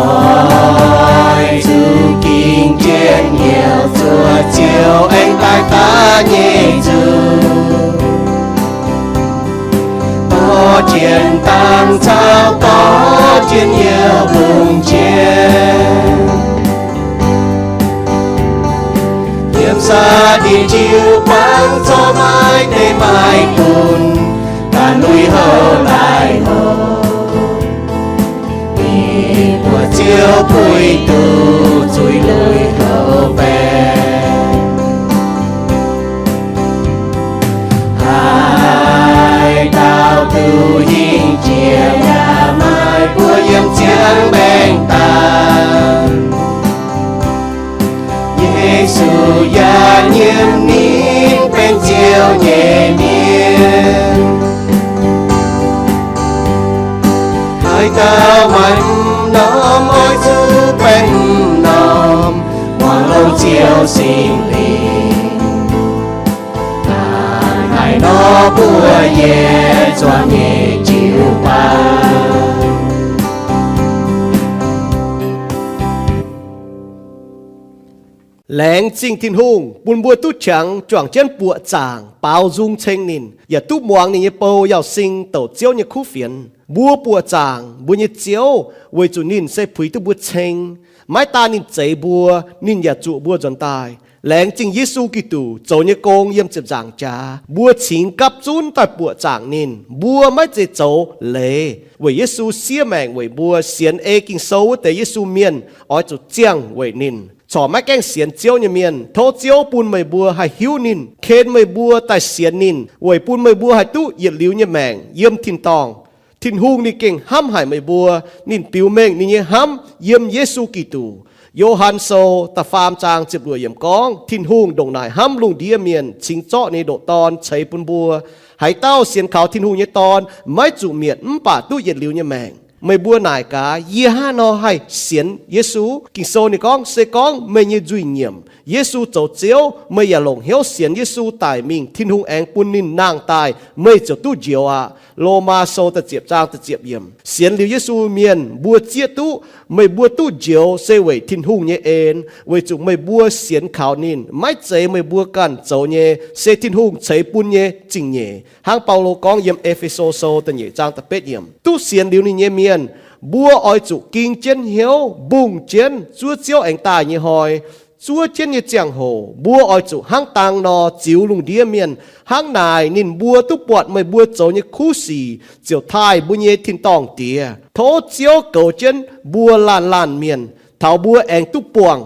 Oix zuqc ging jienv hnyouv zuov Ziouv aengx daaih daaih nyei zuqc, dorh jienv dangh caux dorh jienv hnyouv bungx jienv, yiem saa dinh jiu-baang corc maiv deix maaih bun, ganh lui houv daaih hlo, ninh mbuo Ziouv puix duqv zuiz lui hlo baeqc. Haaix dauh duqv hingh jiex yaac maaih buoz yiem ziangh maengx daaih. Yesu yaac nyiemc ninh benx Ziouv nyei mienh. Haaix dauh maaih m'normh oix zuqc baengh m'normh, muangx longx Ziouv Singx Lingh, naaiv nor mbuo yietc zuangx nyei jiu-baang. Laengz zingh Tin-Hungh bun mbuo duqv qangx juangc jienv buoqc zaangc baaux nzung ceng ninh, yaac duqv muangx ninh nyei bou Yauz Sing douc Ziouv nyei kuv fienx. Mbuo buoqc zaangc mbuo nyei Ziouv weic zuqc ninh se puix duqv mbuo ceng. Maiv daan ninh zeix mbuo, ninh yaac zuoqc mbuo nzuonx daaih. Laengz zingh Yesu Giduc zoux nyei gong yiem ziepc nzaangc jaax, mbuo cingx gapv zunv daaih buoqc zaangc ninh. Mbuo maiv zeiz zoux leiz, weic Yesu siev maengc weic mbuo. Sienx ei Ging-Sou wuov deix Yesu mienh oix zuqc ziangh weic ninh. Corc maiv gaengh sienx Ziouv nyei mienh, tov Ziouv bun meih mbuo haih hiuv ninh, ken meih mbuo daaih sienx ninh, weic bun meih mbuo haih duqv yietc liuz nyei maengc yiem tin-dorngh. Tin-Hungh ninh gengh hnamv haic meih mbuo. Ninh biux mengh ninh nyei hnamv yiem Yesu Giduc. Yo^han Sou da'faam zaang ziepc luoqc yiemc gorngv, Tin-Hungh ndongc naaic hnamv lungh ndiev mienh, cingx zorqv ninh nyei ndoqc Dorn ceix bun mbuo. Haaix dauh sienx kaux Tin-Hungh nyei Dorn maiv zuqc mietc mv baac duqv yietc liuz nyei maengc. Meih mbuo naaic gaax, yie hnangv haaix nor haih sienx Yesu? Ging-Sou ninh gorngv, se gorngv meih nyei nzuih nyiemc Yesu zoux Ziouv, meih yaac longc hnyouv sienx Yesu daic mingh, Tin-Hungh aengx bun ninh nangh daaih, meih ziouc duqv njoux aqv. Lomaa Sou da'ziepc zaang da'ziepc yiemc. Sienx liuz Yesu mienh mbuo zieqv duqv, meih mbuo duqv njoux se weic Tin-Hungh nyei en, weic zuqc meih mbuo sienx kaux ninh. Maiv zeiz meih mbuo ganh zoux nyei, se Tin-Hungh ceix bun nyei zingh nyeic. Hnangv Baulo gorngv yiem E^fe^so Sou da'nyeic zaang da'betv yiemc, duqv sienx liuz ninh nyei mienh, mbuo oix zuqc ging jienv hnyouv, mbungh jienv zuov Ziouv aengx daaih nyei hnoi. Zuov jienv nyei ziangh hoc mbuo oix zuqc hnangv dang nor ziux lungh ndiev mienh. Hnangv naaic ninh mbuo duqv buatc meih mbuo zoux nyei kuv sic, ziouc taaih mbuo nyei tin-dorngh Diex. Tov Ziouv goux jienv mbuo laanh laanh mienh, taux mbuo aengx duqv buangh